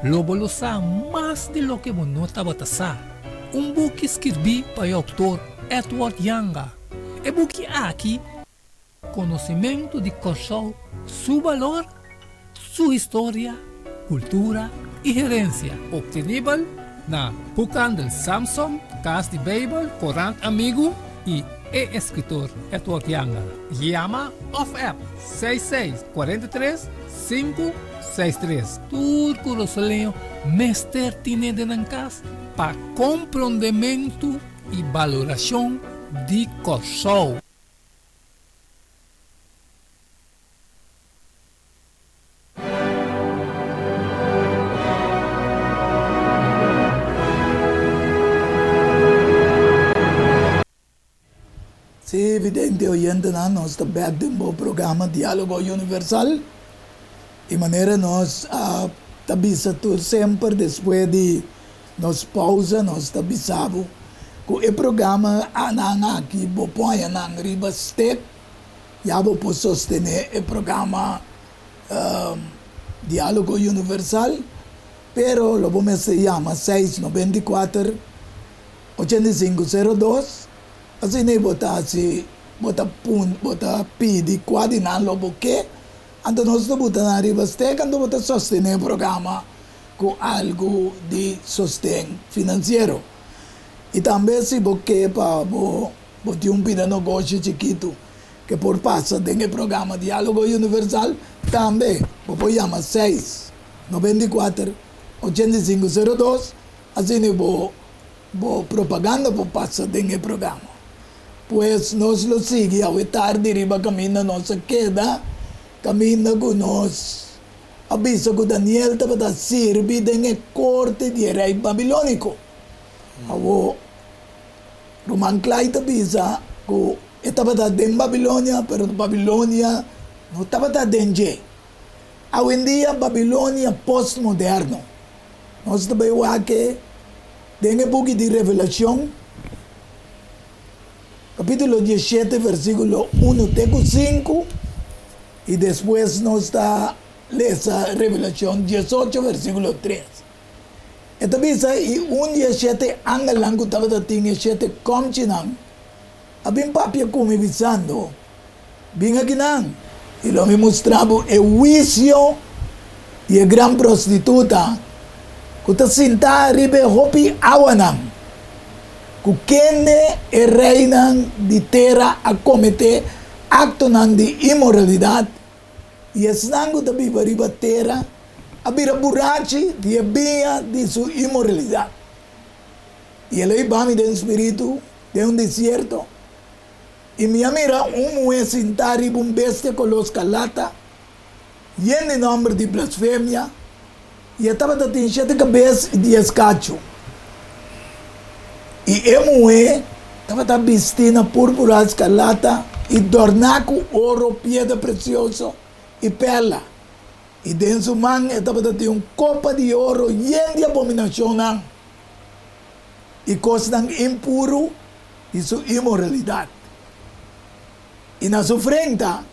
Lo bo lo sa mas di loke bo no tabata sa. Un buki skirbí pa e outor Edward Janga. E buki aki Konosementu di Kòrsou, su balor, su historia, kultura i herensia. Optenibel na Boekhandel Samson, Kas di Beibel, Korant Amigu i e eskritor Edward Janga. Yama òf app 66 43 563. Tur kurasoleño mester tine den nan kas pa komprondementu i balorashon di Kòrsou. Sí, vidente oyentenan, nos ta bek den bo programa Diálogo Universal. I manera nos a ta bisa tur semper despues di nos pausa nos ta bisa bo ku e programa nan aki bo por haña nan riba stek ya bo por sostené e programa Diálogo Universal, pero lo bo mester yama seis 94 85 02 asina bo ta hasi bo ta pun bo ta pidi kua di nan lo bo ke anto nos ta buta nan riba stek anto bo ta sostené e programa ku algu di sosten finansiero. I tambe si bo ke pa bo bo tin un pida nogoshi chikitu ke por pasa den e programa Diálogo Universal tambe bo por yama seis 94 85 02 asina bo bo propaganda por pasa den e programa. Pues nos lo sigui awe tardi riba kaminda nos a keda, kaminda ku nos a bisa ku Daniel tabata sirbi den e korte di e rei babilóniko. Awor, Ruman Clyde ta bisa ku e tabata den Babilonia, pero Babilonia no tabata den dje. Awendia Babilonia postmoderno. Nos ta bai wak den e buki di Revelashon, kapítulo 17, versíkulo 1 te ku 5, i despues nos ta lesa Revelashon 18, versíkulo 3. E ta bisa, I un di e shete angelnan ku tabata tin e shete kòmchinan a bin papia ku mi, bisando, Bin akinan, i lo mi mustra bo e huisio di e gran prostituta ku ta sintá riba e hopi awanan, ku kende e reinan di tera a kometé. aktonan di inmoralidat, i esnan ku ta biba riba tera a bira burachi di e biña di su inmoralidat. I el a hiba mi den spiritu den un desierto, i mi a mira un muhé sintá riba un bestia koló skarlata, yen di nòmber di blasfemia, i e tabata tin shete kabes i dies kachu. I e muhé tabata bistí na púrpura, skarlata i dòrná ku oro, piedra presioso i pèrla, i den su man e tabata tin un kopa di oro yen di abominashonnan i kosnan impuru di su inmoralidat. I na su frenta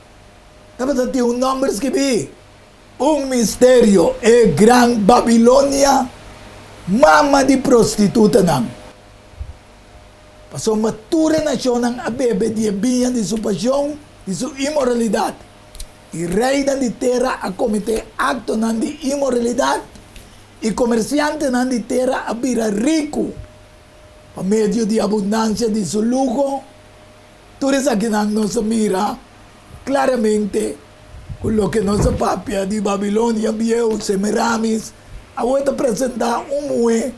tabata tin un nòmber skibí, Un misterio, e gran Babilonia, mama di prostitutanan. Pasobra tur e nashonnan a bebe di e biña di su pashon, di su inmoralidat, i reinan di tera a kometé aktonan di inmoralidat, i komersiantenan di tera a bira riku pa medio di abundansia di su luho. Tur esakinan nos a mira klaramente ku loke nos a papia di Babilonia bieu, Semiramis, awor ta presentá un muhé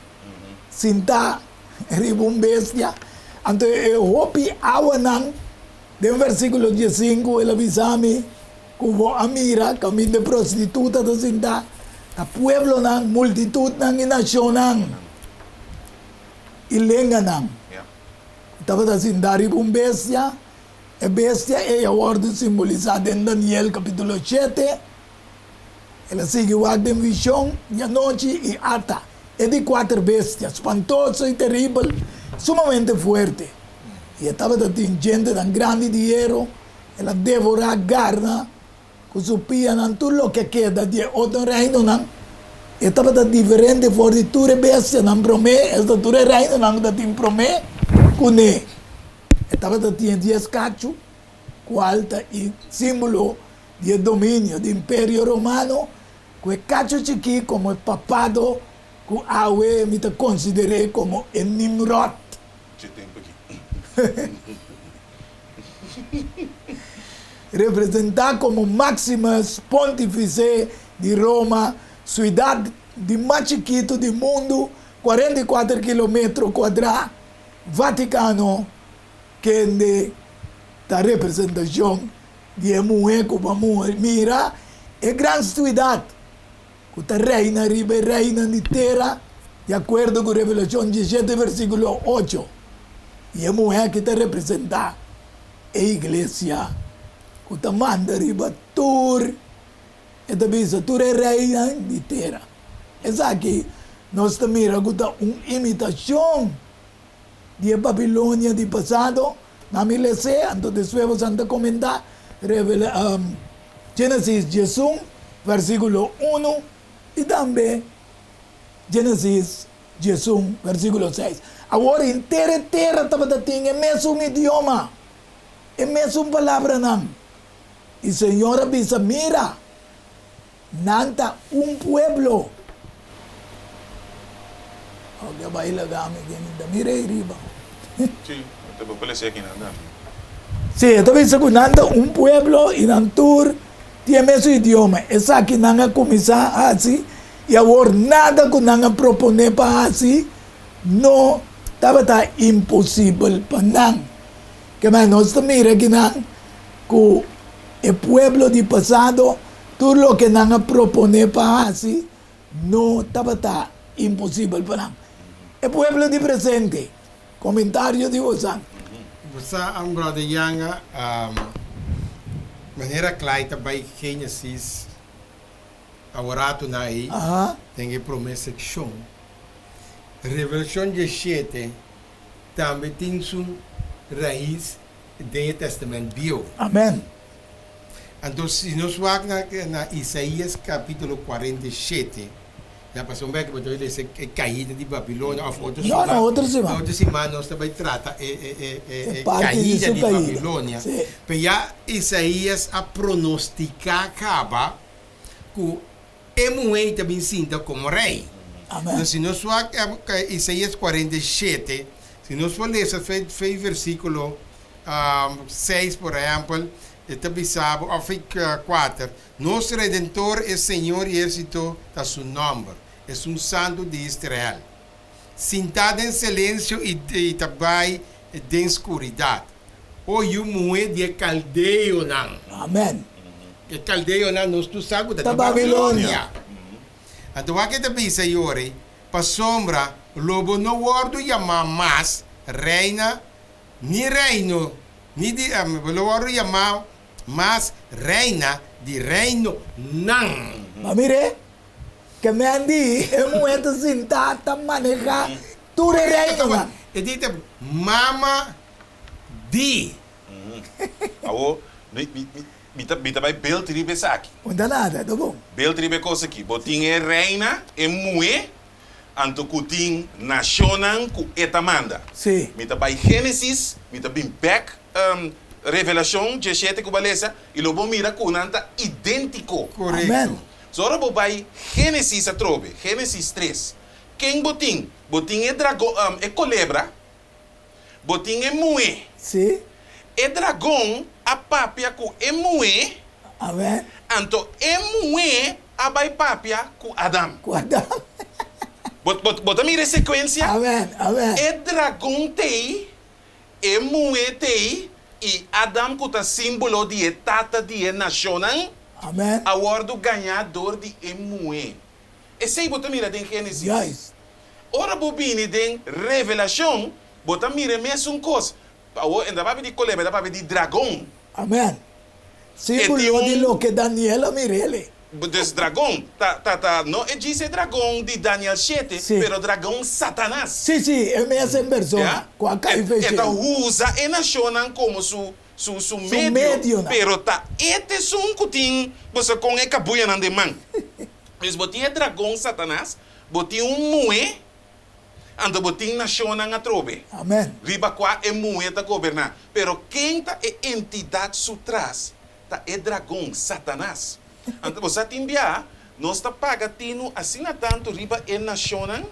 sintá riba un bestia. Anto e hopi awanan, den versíkulo diesinku el a bisa mi ku bo a mira kaminda e prostituta ta sintá, ta pueblonan, multitutnan i nashonnan i lenganan. Tabata sintá riba un bestia. E bestia ei a wòrdu simbolisá den Daniel kapítulo shete. El a sigui wak den vishon di anochi i ata e di kuater bestia, spantoso i teribel, sumamente fuerte. I e tabata tin djentenan grandi di hero. El a devorá garna ku su pianan tur loke a keda di e otro reinonan. E tabata diferente for di tur e bestianan promé, esta tur e reinonan ku tatin promé kuné. E tabata tin e dies kachu, kual ta e símbolo di e dominio di Imperio Romano, ku e kachu chikí komo e papado ku awe mi ta konsider'é komo e Nimrod. Dje tempu aki. Representá komo Maximus Pontífise di Roma, suidat di mas chikitu di mundu, 44 kilometro kuadrá, Vatikano, kende ta representashon di e muhé ku bo a mira, e gran suidat ku ta reina riba e reinan di tera, di akuerdo ku Revelashon diesshete versíkulo ocho. I e muhé aki ta representá e iglesia ku ta manda riba tur, e ta bisa, tur e reinan di tera. Esaki nos ta mira ku ta un imitashon di e Babilonia di pasado. Na mi les'é, anto despues boso ta komentá. Génesis diesun, versíkulo unu i tambe Génesis diesun, versíkulo seis. Awor henter e tera tabata tin e mesun idioma, e mesun palabranan. I Señor a bisa, Mira, nan ta un pueblo. Oke, bai laga mi ke mi ta mira ei riba. Sí, ta bo por lesa aki nan tambe. Sí, e ta bisa ku nan ta un pueblo i nan tur tin e mesun idioma. Esaki nan a kuminsá hasi i awor nada ku nan a proponé pa hasi no tabata imposibel pa nan. Kemey nos ta mira akinan ku e pueblo di pasado tur loke nan a proponé pa hasi no tabata imposibel pa nan. E pueblo di presente, komentario di bosan. Bo sa, Brother Yanga, manera Clyde ta bai Genesis aworato na ei, den e prome sekshon. Revelashon diesshete tambe tin su rais den e Testament Bieu. Amen. Anto si nos wak na na Isaías kapítulo 47, ya pasobra un bek bo ta lesa e kaida di Babilonia òf otro No, no, siman, otro siman. otro siman nos ta bai trata e e e e E e parti di kaida su di kaida. Babilonia. Sí. Pero ya Isaías a pronostiká kaba ku e muhé ta bin sinta komo rei. Amen. Entonces si nos wak Isaías 47, si nos por lesa fe fe versíkulo 6 por ehèmpel. E ta bisa bo, òf 4, Nos Redentor, e Señor di ehérsito ta su nòmber, Esun Santu di Israel. Sintá den selensio i ta bai den skuridat, o yu muhé di e kaldeonan. Amèn. E kaldeonan nos tur sa ku ta di Babilonia. Anto wak e ta bisa yori, Pasobra lo bo no wòrdu yamá mas reina ni reino, ni di, bo lo wòrdu yamá mas reina di reinonan. Ma mire, ke men di e muhé ta sintá ta manehá tur e reinonan. E di ta mama di. Awor, mi, mi, mi ta, mi ta bai belt riba esaki. Un ta nada, ta bon. Belt riba e kos aki. Bo tin e reina, e muhé, anto ku tin nashonnan ku e ta manda. Sí. Mi ta bai Génesis, mi ta bin bèk Revelashon diesshete ku bo a lesa, i lo bo mira ku nan ta idéntiko. Korekto. Amèn. So ora bo bai Génesis atrobe, Génesis tres, ken bo tin? Bo tin e dragon, e kolebra, bo tin e muhé. Sí. E dragon a papia ku e muhé. Amèn. Anto e muhé a bai papia ku Adam. Ku Adam. Bo, bo, bo ta mira e sekuensia? Amèn, amèn. E dragon t'ei, e muhé t'ei, i Adam ku ta símbolo di e tata di e nashonnan, Amèn. a wòrdu gañá dor di e muhé. Esei bo ta mira den Génesis. Juist. Ora bo bini den Revelashon, bo ta mira e mesun kos. Awor, e no ta papia di kolebra, e ta papia di dragon. Amèn. E Símbolo tin di un. loke Daniel a mir'el. Dus dragon ta, ta, ta, no e djis e dragon di Daniel shete, Sí. pero dragon Satanas. Sí, sí, e mes en persona Ya? ku a kai E, e feshel. ta usa e nashonnan komo su, su, su Su medio, medionan. pero ta e t'esun ku tin boso kon e kabuyanan den man. Dus bo tin e dragon Satanas, bo tin un muhé, anto bo tin nashonnan atrobe. Amen. Riba kua e muhé ta goberná. Pero ken ta e entidat su tras? Ta e dragon, Satanas. Anto bo sa tin bia, nos ta paga tinu asina tantu riba e nashonnan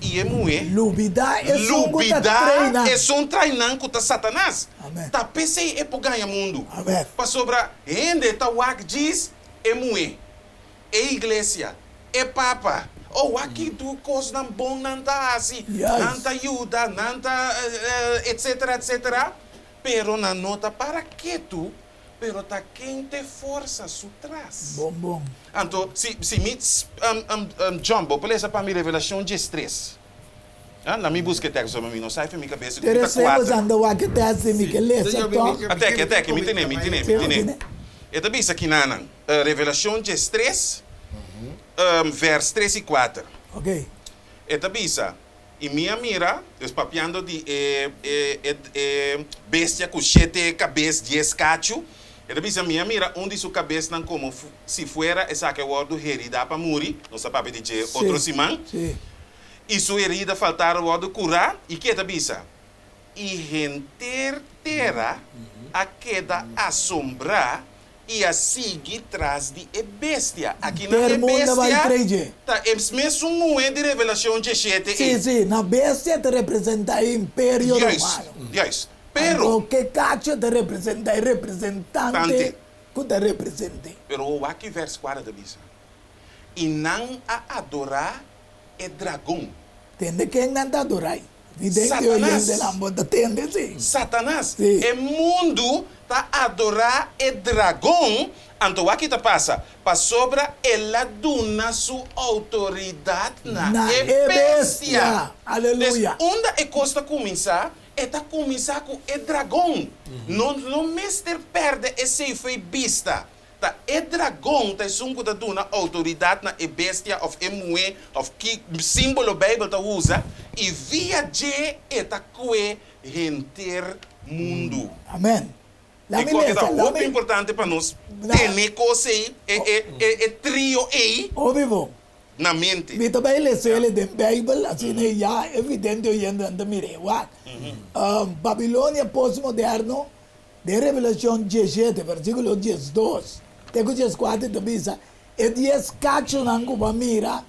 i e muhé. Lubidá esun ku ta Lubidá trainan. esun trainan ku ta Satanas. Amen. Ta p'esei e por gaña mundu. Amen. Pasobra hende ta wak djis e muhé. E iglesia, e papa, oh wak ki tur kosnan bon nan ta hasi, nan ta yuda, nan ta etcetera etcetera, pero nan no ta para ketu, pero ta ken te forsa su tras. Bon bon. Anto si si mi John bo por lesa pa mi Revelacion diestres? Ah, la mi buska e teksto pa mi no sa efe mi kabes ku mi ta Teresa kuater. usando wak e teksto mi ke lesa tòg. Atèki atèki mi tene mi tene mi tene. E ta bisa kinanan. Revelashon diestres, vers tres i kuater. Ok. E ta bisa, I mi a mira, dus papiando di e e e bestia ku shete kabes, dies kachu, e ta bisa, mi a mira un di su kabesnan komo si fuera esaki a wòrdu heridá pa muri, nos a papia di dje otro siman, i su herida faltaro wòrdu kurá, i ke e ta bisa? I henter tera a keda asombrá i a sigui tras di e bestia. Aki nan Ter e munda bai bestia trei dje. ta e mesun muhé di Revelashon diesshete Sí, ei. sí, na bestia ta representá e imperio Juist, romano. juist. Pero. Anto ke kacho ta representá e representante Tante. ku ta represent'é. Pero wak ki vèrs kuater ta bisa, I nan a adorá e dragon. Tende ken nan ta adorá? Vidente Satanas. oyentenan, bo ta tende si? Satanas. Sí. E mundu ta adorá e dragon, anto wak ki ta pasa? Pasobra el a duna su outoridat na Na e e bestia. bestia. Des, Aleluya. unda e kos ta kuminsá? E ta kuminsá ku e dragon. No no mester pèrdè esei fo'i bista. Ta e dragon ta esun ku ta duna outoridat na e bestia òf e muhé òf ki símbolo Beibel ta usa, i via dje e ta kue henter mundu. Amèn. E Laat mi kos ke ta lesa, laat hopi mi. importante pa nos Na. tene kos ei, e e e e trio ei Hopi bon. na mente. Mi ta bai lesa el den Beibel, asina ya evidente oyentenan ta mir'é. Wak, Babilonia postmoderno Den Revelashon diesshete, versíkulo diesdos te ku dieskuater ta bisa, E dies kachunan ku bo a mira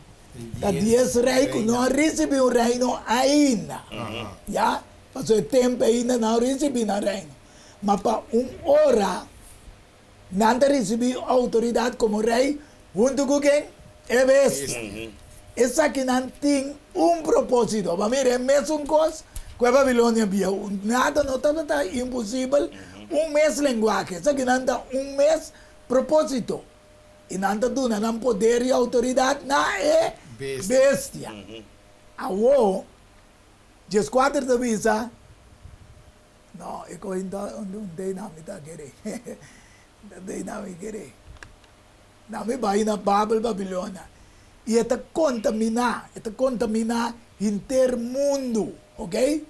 ta dies rei ku no a risibí un reino ainda. Ya, pasobra e tempu ainda nan a risibí nan reino. Ma pa un ora. Nan ta risibí outoridat komo rei huntu ku ken? E bestia. Esakinan tin un propósito. Bo mira e mesun kos ku e Babilonia bieu. Nada no tabata imposibel, un mes lenguahe. Esakinan ta un mes propósito. I nan ta duna nan poder i outoridat na e bestia. Awor, dieskuater ta bisa, No, e kohe ta un dei na mi ta kere. Ta dei na mi kere. Na mi bai na Babel, Babilonia. I e ta kontaminá, e ta kontaminá henter mundu, oké?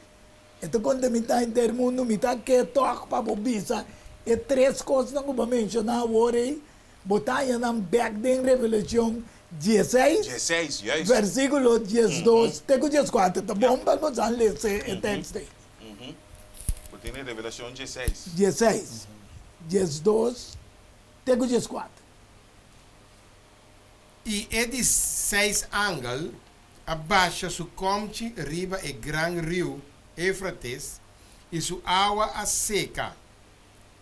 E ta kontaminá henter mundu. Mi ta ke tòg pa bo bisa e tres kosnan ku bo a menshoná awor ei, bo ta haña nan bèk den Revelashon dieseis, Dieseis, juist. versíkulo diesdos te ku dieskuater. Ta bon pa bo sa lesa e tekst ei. Bo tene Revelashon dieseis. Dieseis, 12 te ku 14. I e di seis angel a basha su komchi riba e gran riu Eufrates, i su awa a seka,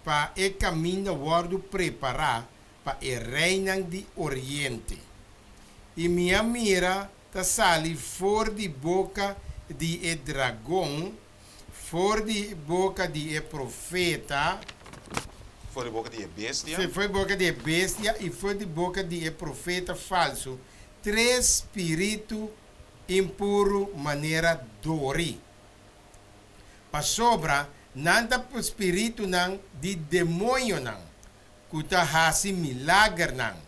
pa e kaminda wòrdu prepará pa e reinan di oriente. I mi a mira ta sali for di boka di e dragon, for di boka di e profeta, For di boka di e bestia. Sí, for di boka di e bestia i for di boka di e profeta falsu, tres spiritu impuru manera dori. Pasobra nan ta spiritunan di demoñonan ku ta hasi milagernan,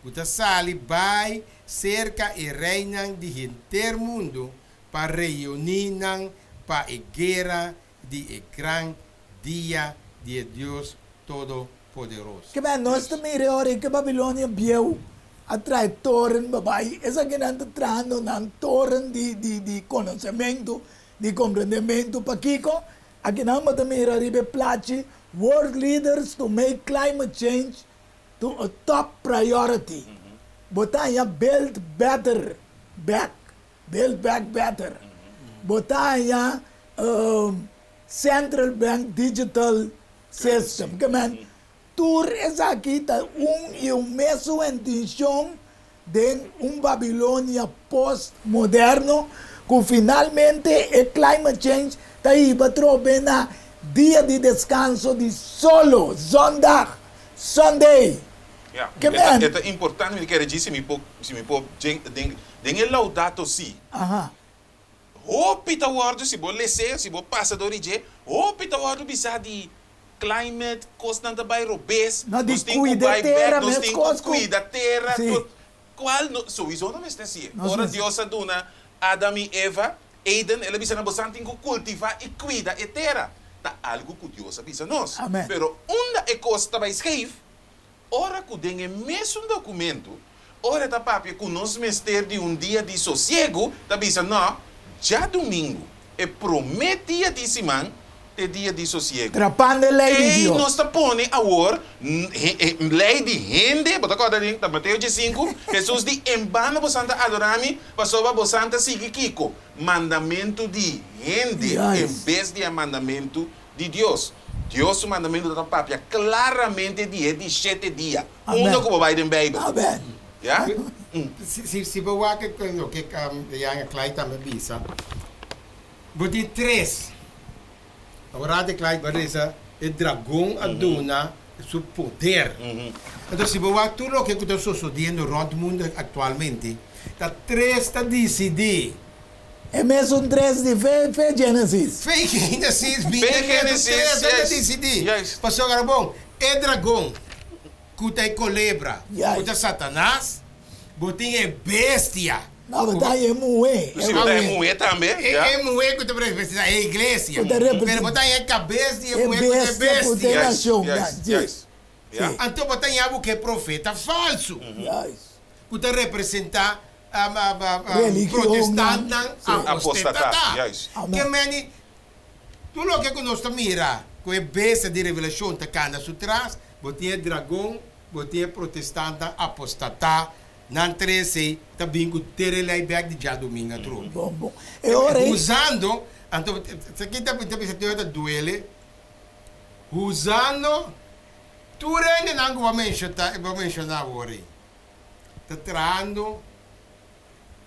ku ta sali bai serka e reinan di henter mundu pa reuní nan pa e guera di e gran dia di e Dios Todopoderoso. Kiba nos ta mira e ora ei ku Babilonia bieu a traha e toren babai? Esakinan ta trahando nan toren di di konosementu, di komprendementu. Pakiko? Akinan bo ta mira riba e plachi World Leaders to Make Climate Change to a Top Priority. Bo ta haña Build Better Back, Build Back Better. Bo ta haña Central Bank Digital System. Ke men, tur esaki ta un i un mesun intenshon den un Babilonia postmoderno ku finalmente e climate change ta hiba trobe na dia di deskanso di solo, zondag, Sunday. Ya, Ke men. e ta importante mi kere dji si mi por si mi por djen den den e Laudato Si. Aha. Hopi ta wòrdu si bo les'é, si bo pasa dor di dje, hopi ta wòrdu bisá di climate, kosnan ta bai robes, No di nos tin ku kuida bai bèk, tera nos tin ku meskos ku kuida tera, Sí. tur kual no souiso no mester hasié. Nos Ora mester. Dios a duna Adam i Eva Eden, el a bisa nan, Bosan tin ku kultivá i kuida e tera. Ta algu ku Dios a bisa nos. Amen. Pero unda e kos ta bai skeef? Ora ku den e mesun dokumentu, ora e ta papia ku nos mester di un dia di sosiegu, ta bisa, Nò, djadumingu, e promé dia di siman, ta e dia di sosiegu. Trapando e lei di Ei Dios. nos ta pone awor lei di hende, bo ta kòrda den ta Mateo diesinku, Hesus di, En bano bosan ta adorá mi, pasobra bosan ta sigui kiko? Mandamentu di hende en bes di e mandamentu di Dios. Dios su mandamentu ta papia klaramente di e di shete dia. Unda ku bo bai den Beibel? Ya? Si si bo wak loke Jan Clyde tambe bisa, bo tin tres. Awor di Clyde bo a resa e dragon a duna su poder. Enton si bo wak tur loke ku ta sosodiendo rònt mundu aktualmente, ta tres ta disidí. E mesun tres di fe fe Genesis. Fe Genesis Fe bini e mesun Genesis, tres ta yes, disidí. yes. Pasobra bon, e dragon ku ta e kolebra, ku ta Satanas, bo tin e bestia. No, bo ta e muhé. Si, bo ta e muhé tambe, E ya. e muhé ku ta representá e iglesia. Ku ta representá. Pero bo ta e kabes di e E muhé ku ta e bestia ku ta e bestia. Yes, nashon. yes, Si, yes. si. Ya. Anto bo ta yabu ku e profeta falsu, Yes. ku ta representá Religionnan. Protestantnan Sí. Apostatá, apostatá. juist. Amen. Ke meni, tur loke ku nos ta mira ku e bestia di Revelashon ta kanda su tras, bo tin e dragon, bo tin e protestantnan apostatá, nan tres ei ta bin ku tere lei bèk di djadumingu atrobe. Bon, bon. E ora ei. Usando, anto, esaki ta bisa ta duele, usando. Tur hendenan ku bo a menshota, bo a menshoná awor ei, ta trahando.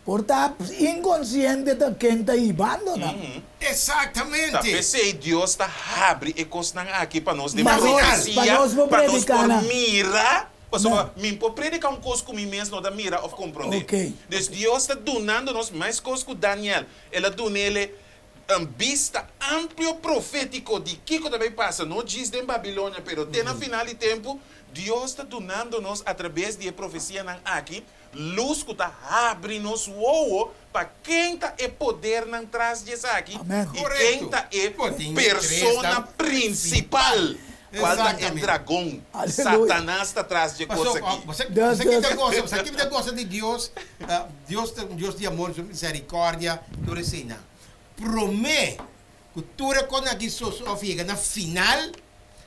Por ta inkonsiente ta ken ta hibando nan. Exactamente. Ta p'esei Dios ta habri e kosnan aki pa nos den Pa nos, pa profesia, nos por pa nos prediká por nan. mira, pasobra Nan. mi por prediká un kos ku mi mes no ta mira òf komprondé. Ok. Dus Dios ta dunando nos mes kos ku Daniel, El a dun'ele un bista amplio profétiko di kiko ta bai pasa, no djis den Babilonia, pero te na final di tempu, Dios ta dunando nos atrabes di e profesianan aki Lus ku ta habri nos wowo pa ken ta e podernan tras di esaki Amen. i ken ta e persona prinsipal, kual ta e dragon, Satanas ta tras dje kos aki. Pasobra sa ki mi ta gosa di Dios, Dios ta un Dios di amor, su miserikòrdia, tur eseinan. Promé ku tur e kosnan aki sosodé òf yega na final,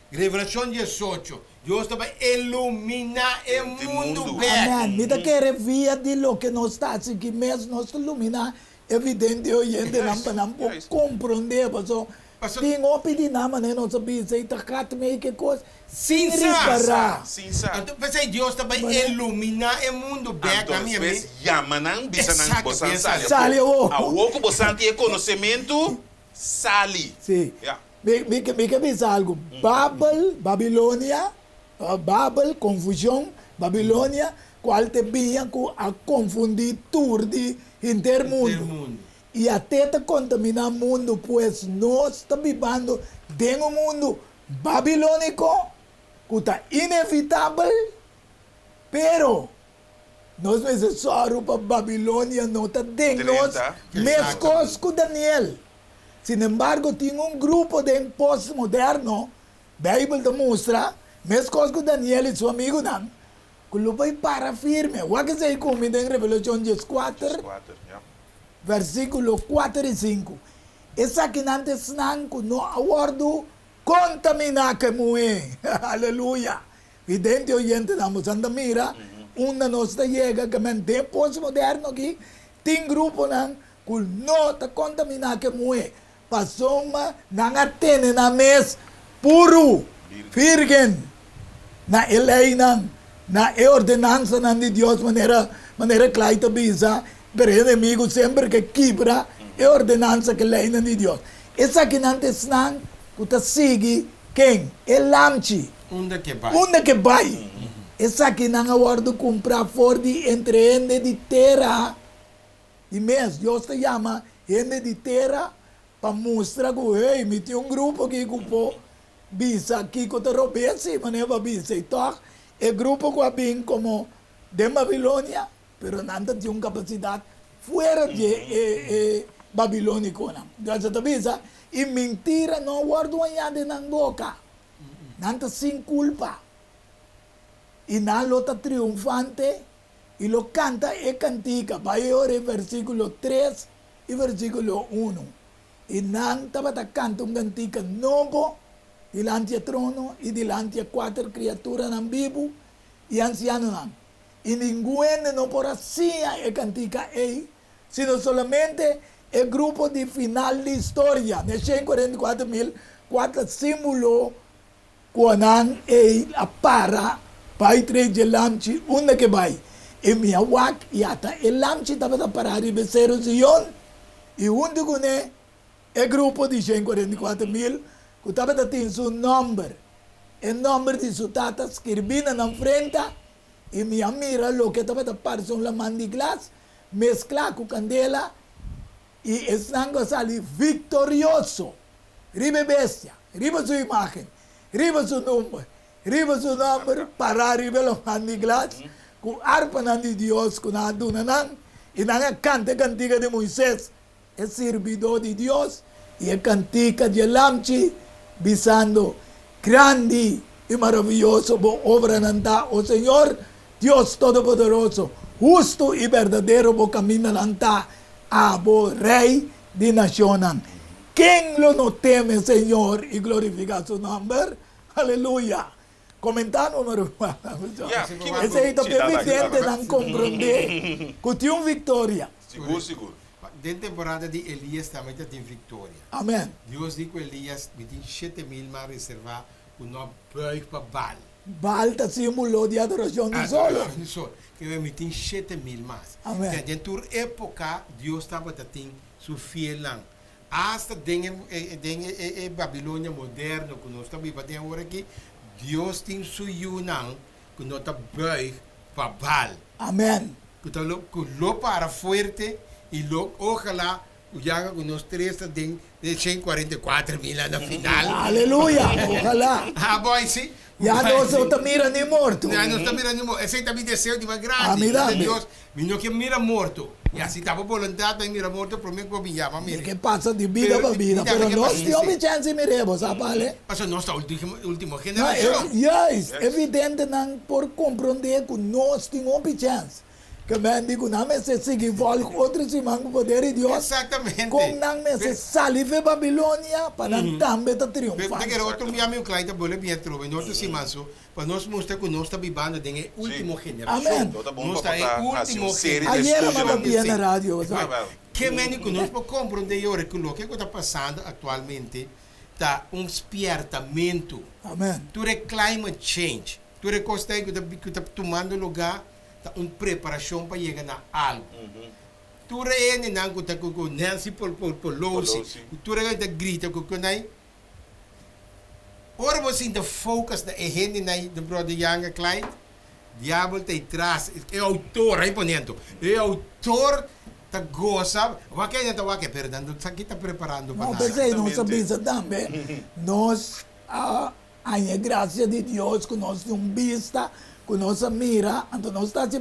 Revelashon diesocho, Dios ta bai iluminá e mundu bèk. Amèn. Mi ta kere via di loke nos ta hasi aki mes, nos ta luminá e vidente i oyentenan pa nan por komprondé. Pasobra tin hopi di nan manera nos a bisa i ta gat mei ke kos sin ripará. Sin sa. Anto p'esei Dios ta bai iluminá e mundu bèk. Anto despues yama nan, bisa nan, Bosan Sali sali awor. afó. Awor ku bosan tin e konosementu, sali. Sí. Mi, mi, mi ke bisa algu. Babel, Babilonia, Babel, konfushon, Babilonia, kual te biña ku a konfundí tur di henter mundu. I a te ta kontaminá mundu, pues nos ta bibando den un mundu babilóniko ku ta inevitabel, pero nos mester sòru pa Babilonia no ta den nos meskos ku Daniel. Sinembargo, tin un grupo den postmoderno, Beibel ta mustra, meskos ku Daniel i su amigunan, ku lo bai para firme. Wak esei ku mi den Revelashon dieskuater, versíkulo kuater i sinku. Esakinan ta esnan ku no a wòrdu kontaminá ku e muhé. Aleluya! Vidente oyentenan, boso ta mira unda nos ta yega, ke men den postmoderno aki tin gruponan ku no ta kontaminá ku e muhé, pasobra nan a tene nan mes puru, virgen, na e leinan, na e ordenansanan di Dios, manera manera Clyde ta bisa, pero e enemigu semper ke kibra e ordenansa ku e leinan di Dios. Esakinan ta esnan ku ta sigui ken? E lamchi. Unda ke bai. Unda ke bai. Esakinan a wòrdu kumprá for di entre hende di tera. Di mes, Dios ta yama hende di tera pa mustra ku, hey, mi tin un grupo aki ku por bisa kiko ta robes, si manera bo a bisa. I tòg, e grupo ku a bin komo den Babilonia, pero nan ta tin un kapasidat fuera di e e babilónikonan. Dios ta bisa, I mintira no a wòrdu hañá den nan boka. Nan ta sin kulpa. I nan lo ta triunfante i lo kanta e kantika. Bai e ora e versíkulo tres i versíkulo unu. I nan tabata kanta un kantika nobo dilanti e trono i dilanti e kuater kriaturanan bibu i ansianonan. I ningun hende no por a siña e kantika ei, sino solamente e grupo di final di historia, n'e 144.000, kua ta símbolo Kua nan ei a para bai trei dje lamchi unda ke bai. I mi a wak i ata e lamchi tabata pará riba e seru Zion, i huntu kuné e grupo di 144.000 ku tabata tin su nòmber, e nòmber di su tata skirbí na nan frenta, i mi a mira loke tabata parse un laman di glas mesklá ku kandela, i esnan ku a sali viktorioso riba e bestia, riba su imágen, riba su number, riba su nòmber pará riba e laman di glas, ku arpanan di Dios ku nan a duna nan, i nan a kanta e kantika di Moisés, e sirbidó di Dios, i e kantika di e Lamchi, bisando, Grandi i maravioso bo obranan ta, o Señor, Dios Todopoderoso, hustu i berdadero bo kamindanan ta, abo Rei di nashonnan. Ken lo no teme Señor i glorifiká su nòmber? Aleluya! Komentá no, mi ruman. Esei ta pa e videntenan komprondé ku tin un viktoria. Sigur, sigur. Den temporada di Elias tambe ta tin viktoria. Amèn. Dios di ku Elias, Mi tin 7000 man reservá ku no a bùig pa Baal. Baal ta símbolo di adorashon di solo. Adorashon di solo. Ke men mi tin 7000 mas. Amen. Ke den tur époka Dios tabata tin su fielnan. Asta den e den e e Babilonia moderno ku nos ta biba den awor aki, Dios tin su yunan ku no ta buig pa Baal. Amen. Ku ta lo ku lo para fuerte i lo ojalá ku yanga ku nos tres ta den e 144.000 na final. Aleluya! Ojalá. Ah boy si. Ya nos no ta mira ni morto. Ya nos ta mira ni morto. Esei ta mi deseo di mas grandi. Ami tambe. Dios, mi no ke mira morto. Ya si ta bo boluntat pa mi mira morto prome ku bo bin yama mi. Mi ke pasa di bida pa bida, pero nos tin hopi chèns di mir'é, bo sa pale? Pasobra nos ta ultimo generashon. Juist, e videntenan por komprondé ku nos tin hopi chèns. Ke men di ku nan mester sigui vòlg otro siman ku poder di Dios, Exactamente. kon nan mester sali fe Babilonia pa nan tambe ta triunfá. Ta kere otro bia mi Clyde ta bole bien atrobe no otro siman so pa nos mustra ku nos ta bibando den e ultimo generashon. Amen. Lo ta bon Nos pa ta e por ta hasi ultimo un serie di Ayera estudio mi a nan. papia na radio, bo sa. Ke men di ku nos por komprondé e ora ku loke ku ta pasando aktualmente ta un spiertamentu. Amen. Tur e climate change, tur e kos ta ei ku ta ku ta tumando lugá ta un preparashon pa yega na algu. Tur e hendenan ku ta ku ku Nancy Pelosi, tur e ta grita ku ku nai, ora bo sinta focus na e hendenan di Brother Younger Clyde, diabel ta e tras, e outor, ai pone anto, e outor ta gosa, wak e hende ta wak e, pero nan no sa ki ta preparando pa No, nada. p'esei nos a bisa tambe, nos a Haña e gracia di Dios cu nos tin un bista cu nos a mira, anto nos ta haci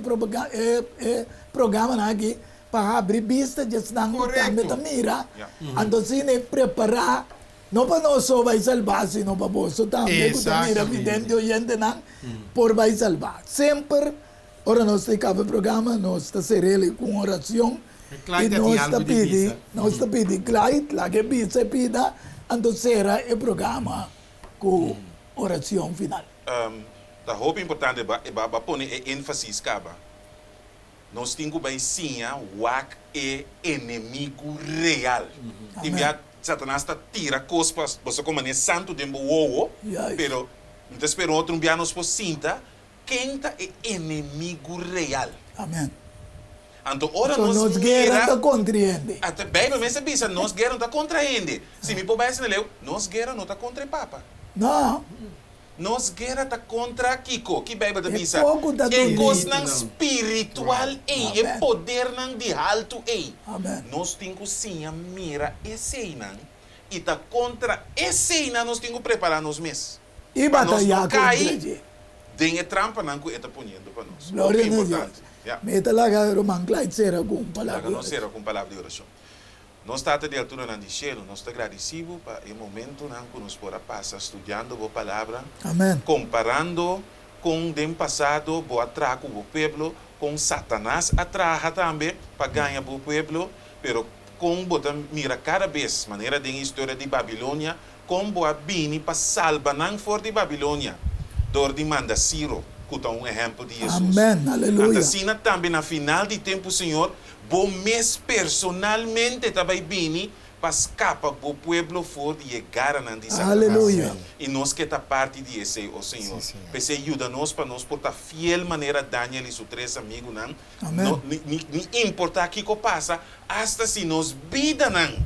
e e programanan aki pa habri bista di esnan cu tambe ta mira, anto asina e prepara no pa nos so bay salba sino pa boso tambe cu ta mira vidente oyentenan por bay salba. Semper ora nos ta caba e programa nos ta cer'el cu un oracion y nos ta pidi nos ta pidi Clyde laga e bisa e pida anto cera e programa. Ku oracion final. Ta hopi importante ba ba pone e énfasis kaba. Nos tin ku bai siña wak e enemigu real. Tin bia Satanas ta tira kos pa boso kon manera santu den bo wowo, pero mi ta spera un otro un bia nos por sinta ken ta e enemigu real. Amen. Anto ora So nos nos guera mira. ta kontra hende. Ata Bijbel mes a bisa, nos guera no ta kontra hende. Si mi por bai asina leu, nos guera no ta kontra e papa. No. Nos guera ta kontra kiko? Ki Bijbel ta E bisa? poku ta E duni. kosnan spiritual ei, e Amen. podernan di haltu ei. Amen. Nos tin ku siña mira eseinan i ta kontra eseinan nos tin ku prepará nos mes. I Pa nos batayá no kontra kai dje. den e trampanan ku e ta poniendo pa nos. Gloria Hopi na Dios. importante. Ya. Mi ta laga ruman Clyde sera ku un palabra Laga di nos orashon. sera ku un palabra di orashon. Nos Tata di alturanan di shelu, nos ta gradisí Bo pa e momentunan ku nos por a pasa studiando Bo Palabra, Amen. komparando kon den pasado Bo a traha ku Bo pueblo, kon Satanas a traha tambe pa gaña Bo pueblo, pero kon Bo ta mira kada bes, manera den e historia di Babilonia, Kon bo a bini pa salba nan for di Babilonia dor di manda Siro, ku ta un ehèmpel di Hesus? Amen, aleluya. Anta asina tambe na final di tempu, Señor, bo mes personalmente ta bai bini pa skapa bo pueblo for di e garanan di Satanas. Aleluya. I nos ke ta parti di esei, o Señor. P'esei yuda nos pa nos por ta fiel manera Daniel i su tres amigunan, Amen. no, ni, ni, ni importá kiko pasa, asta si nos bidanan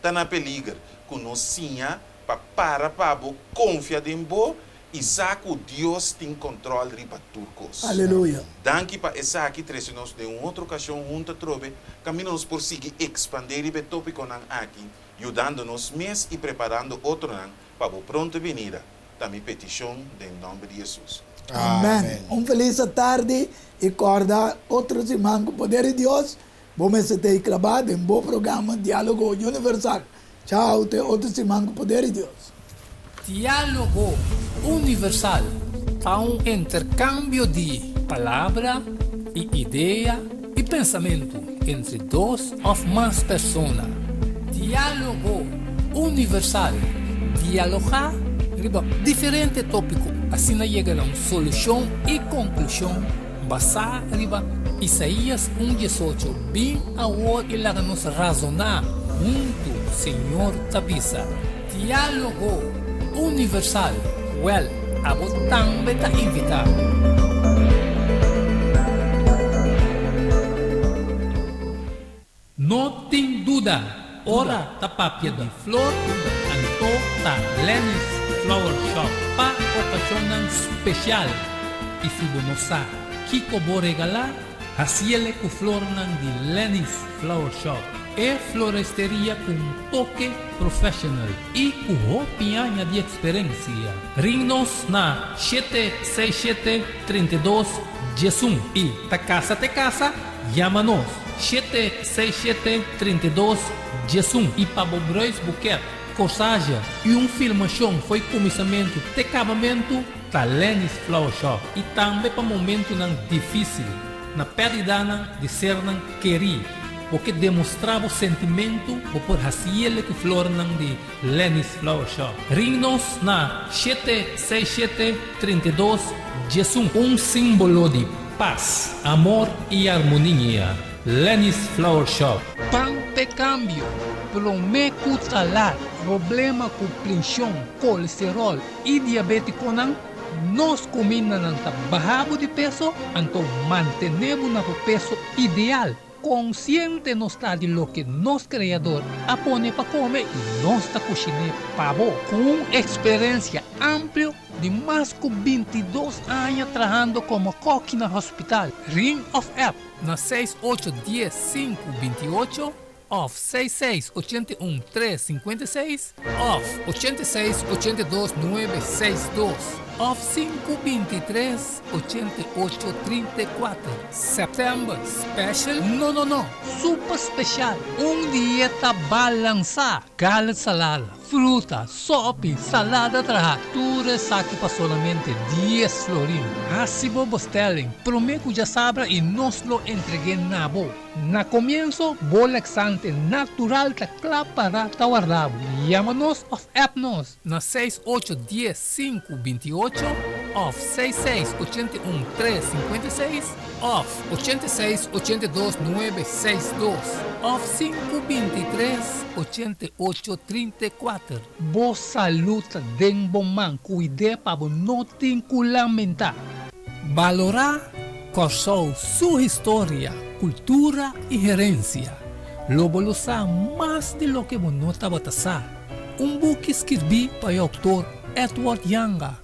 ta na peliger, ku nos siña pa para pa bo konfia den bo i sa ku Dios tin kòntròl riba tur kos. Aleluya. Danki pa esaki trese nos den un otro okashon huntu atrobe kaminda nos por sigui ekspandé riba e tópikonan aki, yudando nos mes i preparando otronan pa bo pronto binida, ta mi petishon den nòmber di Hesus. Amen. Un felis atardi i kòrda otro siman ku poder di Dios Bo mester ta ei klabá den bo programa Diálogo Universal. Chao, te otro siman ku poder di Dios. Diálogo Universal ta un interkambio di palabra i idea i pensamentu entre dos òf mas persona. Diálogo Universal, dialogá riba diferente tópiko asina yega na un solushon i konklushon Basá riba Isaías un diesocho, Bin awor i laga nos razoná huntu, Señor ta bisa. Diálogo Universal, Wèl. Abo tambe ta invitá. No tin duda, ora ta papia di flor, anto ta Lenny's Flower Shop pa okashonnan spesial. I si bo no sa kiko bo regalá, hasiele ku flornan di Lenny's Flower Shop, e floresteria ku un toke professional i ku hopi aña di eksperensia. Ring nos na 767 32 11 i ta kasa te kasa. Yama nos, shete seis shete 32 11 i pa bo bruis buket, korsazje i un filmashon fo'i kuminsamentu te kabamentu ta Lenny's Flower Shop i tambe pa momentunan difisil, na pèrdidanan di sernan kerí, bo ke demostrá bo sentimentu bo por hasiele ku flornan di Lenny's Flower Shop. Ring nos na shete seis shete 32 11. Un símbolo di Pas, amor i armonia. Lenny's Flower Shop. Pan p'e kambio, promé ku ta lat. Problema ku prenshon, kolesteròl i diabétikonan, nos kumindanan ta baha bo di peso, anto mantené bo na bo peso ideal. Konsiente nos ta di loke nos Kreador a pone pa kome i nos ta kushiné pa bo. Ku un eksperensia amplio di mas ku 22 aña trahando komo kòki na hospital, ring òf app na seis ocho dies sinku 28 òf seis seis 81 tres 56 òf 86 82 nuebe seis dos òf sinku 23 88 34. September special? No no no! Super special! Un dieta balansá! Garlic salada, fruta, sopi, salada trahá, tur esaki pa solamente dies florin. Hasi bo bestelling promé ku djasabra i nos lo entreg'é na bo. Na komienso, bo laxante natural ta kla pará ta warda bo. Yama nos òf app nos na seis ocho dies sinku 28 òf seis seis 81 tres 56 òf 86 82 nuebe seis dos òf sinku 23 88 34. Bo salú ta den bo man, kuid'é pa bo no tin ku lamentá. Balorá Kòrsou su historia, kultura i herensia. Lo bo lo sa mas di loke bo no tabata sa. Un buki skirbí pa e outor Edward Janga.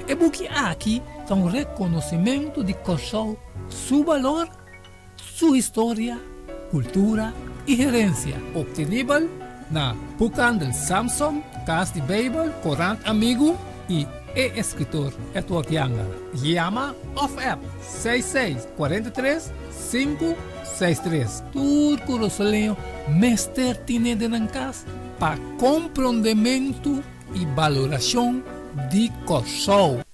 E buki aki ta un rekonosimentu di Kòrsou su balor, su historia, kultura i herensia. Optenibel na Boekhandel Samson, Kas di Beibel, Korant Amigu i e eskritor Edward Janga. Yama òf app seis seis 43 sinku seis tres. Tur kurasoleño mester tine den nan kas pa komprondementu i balorashon di Kòrsou.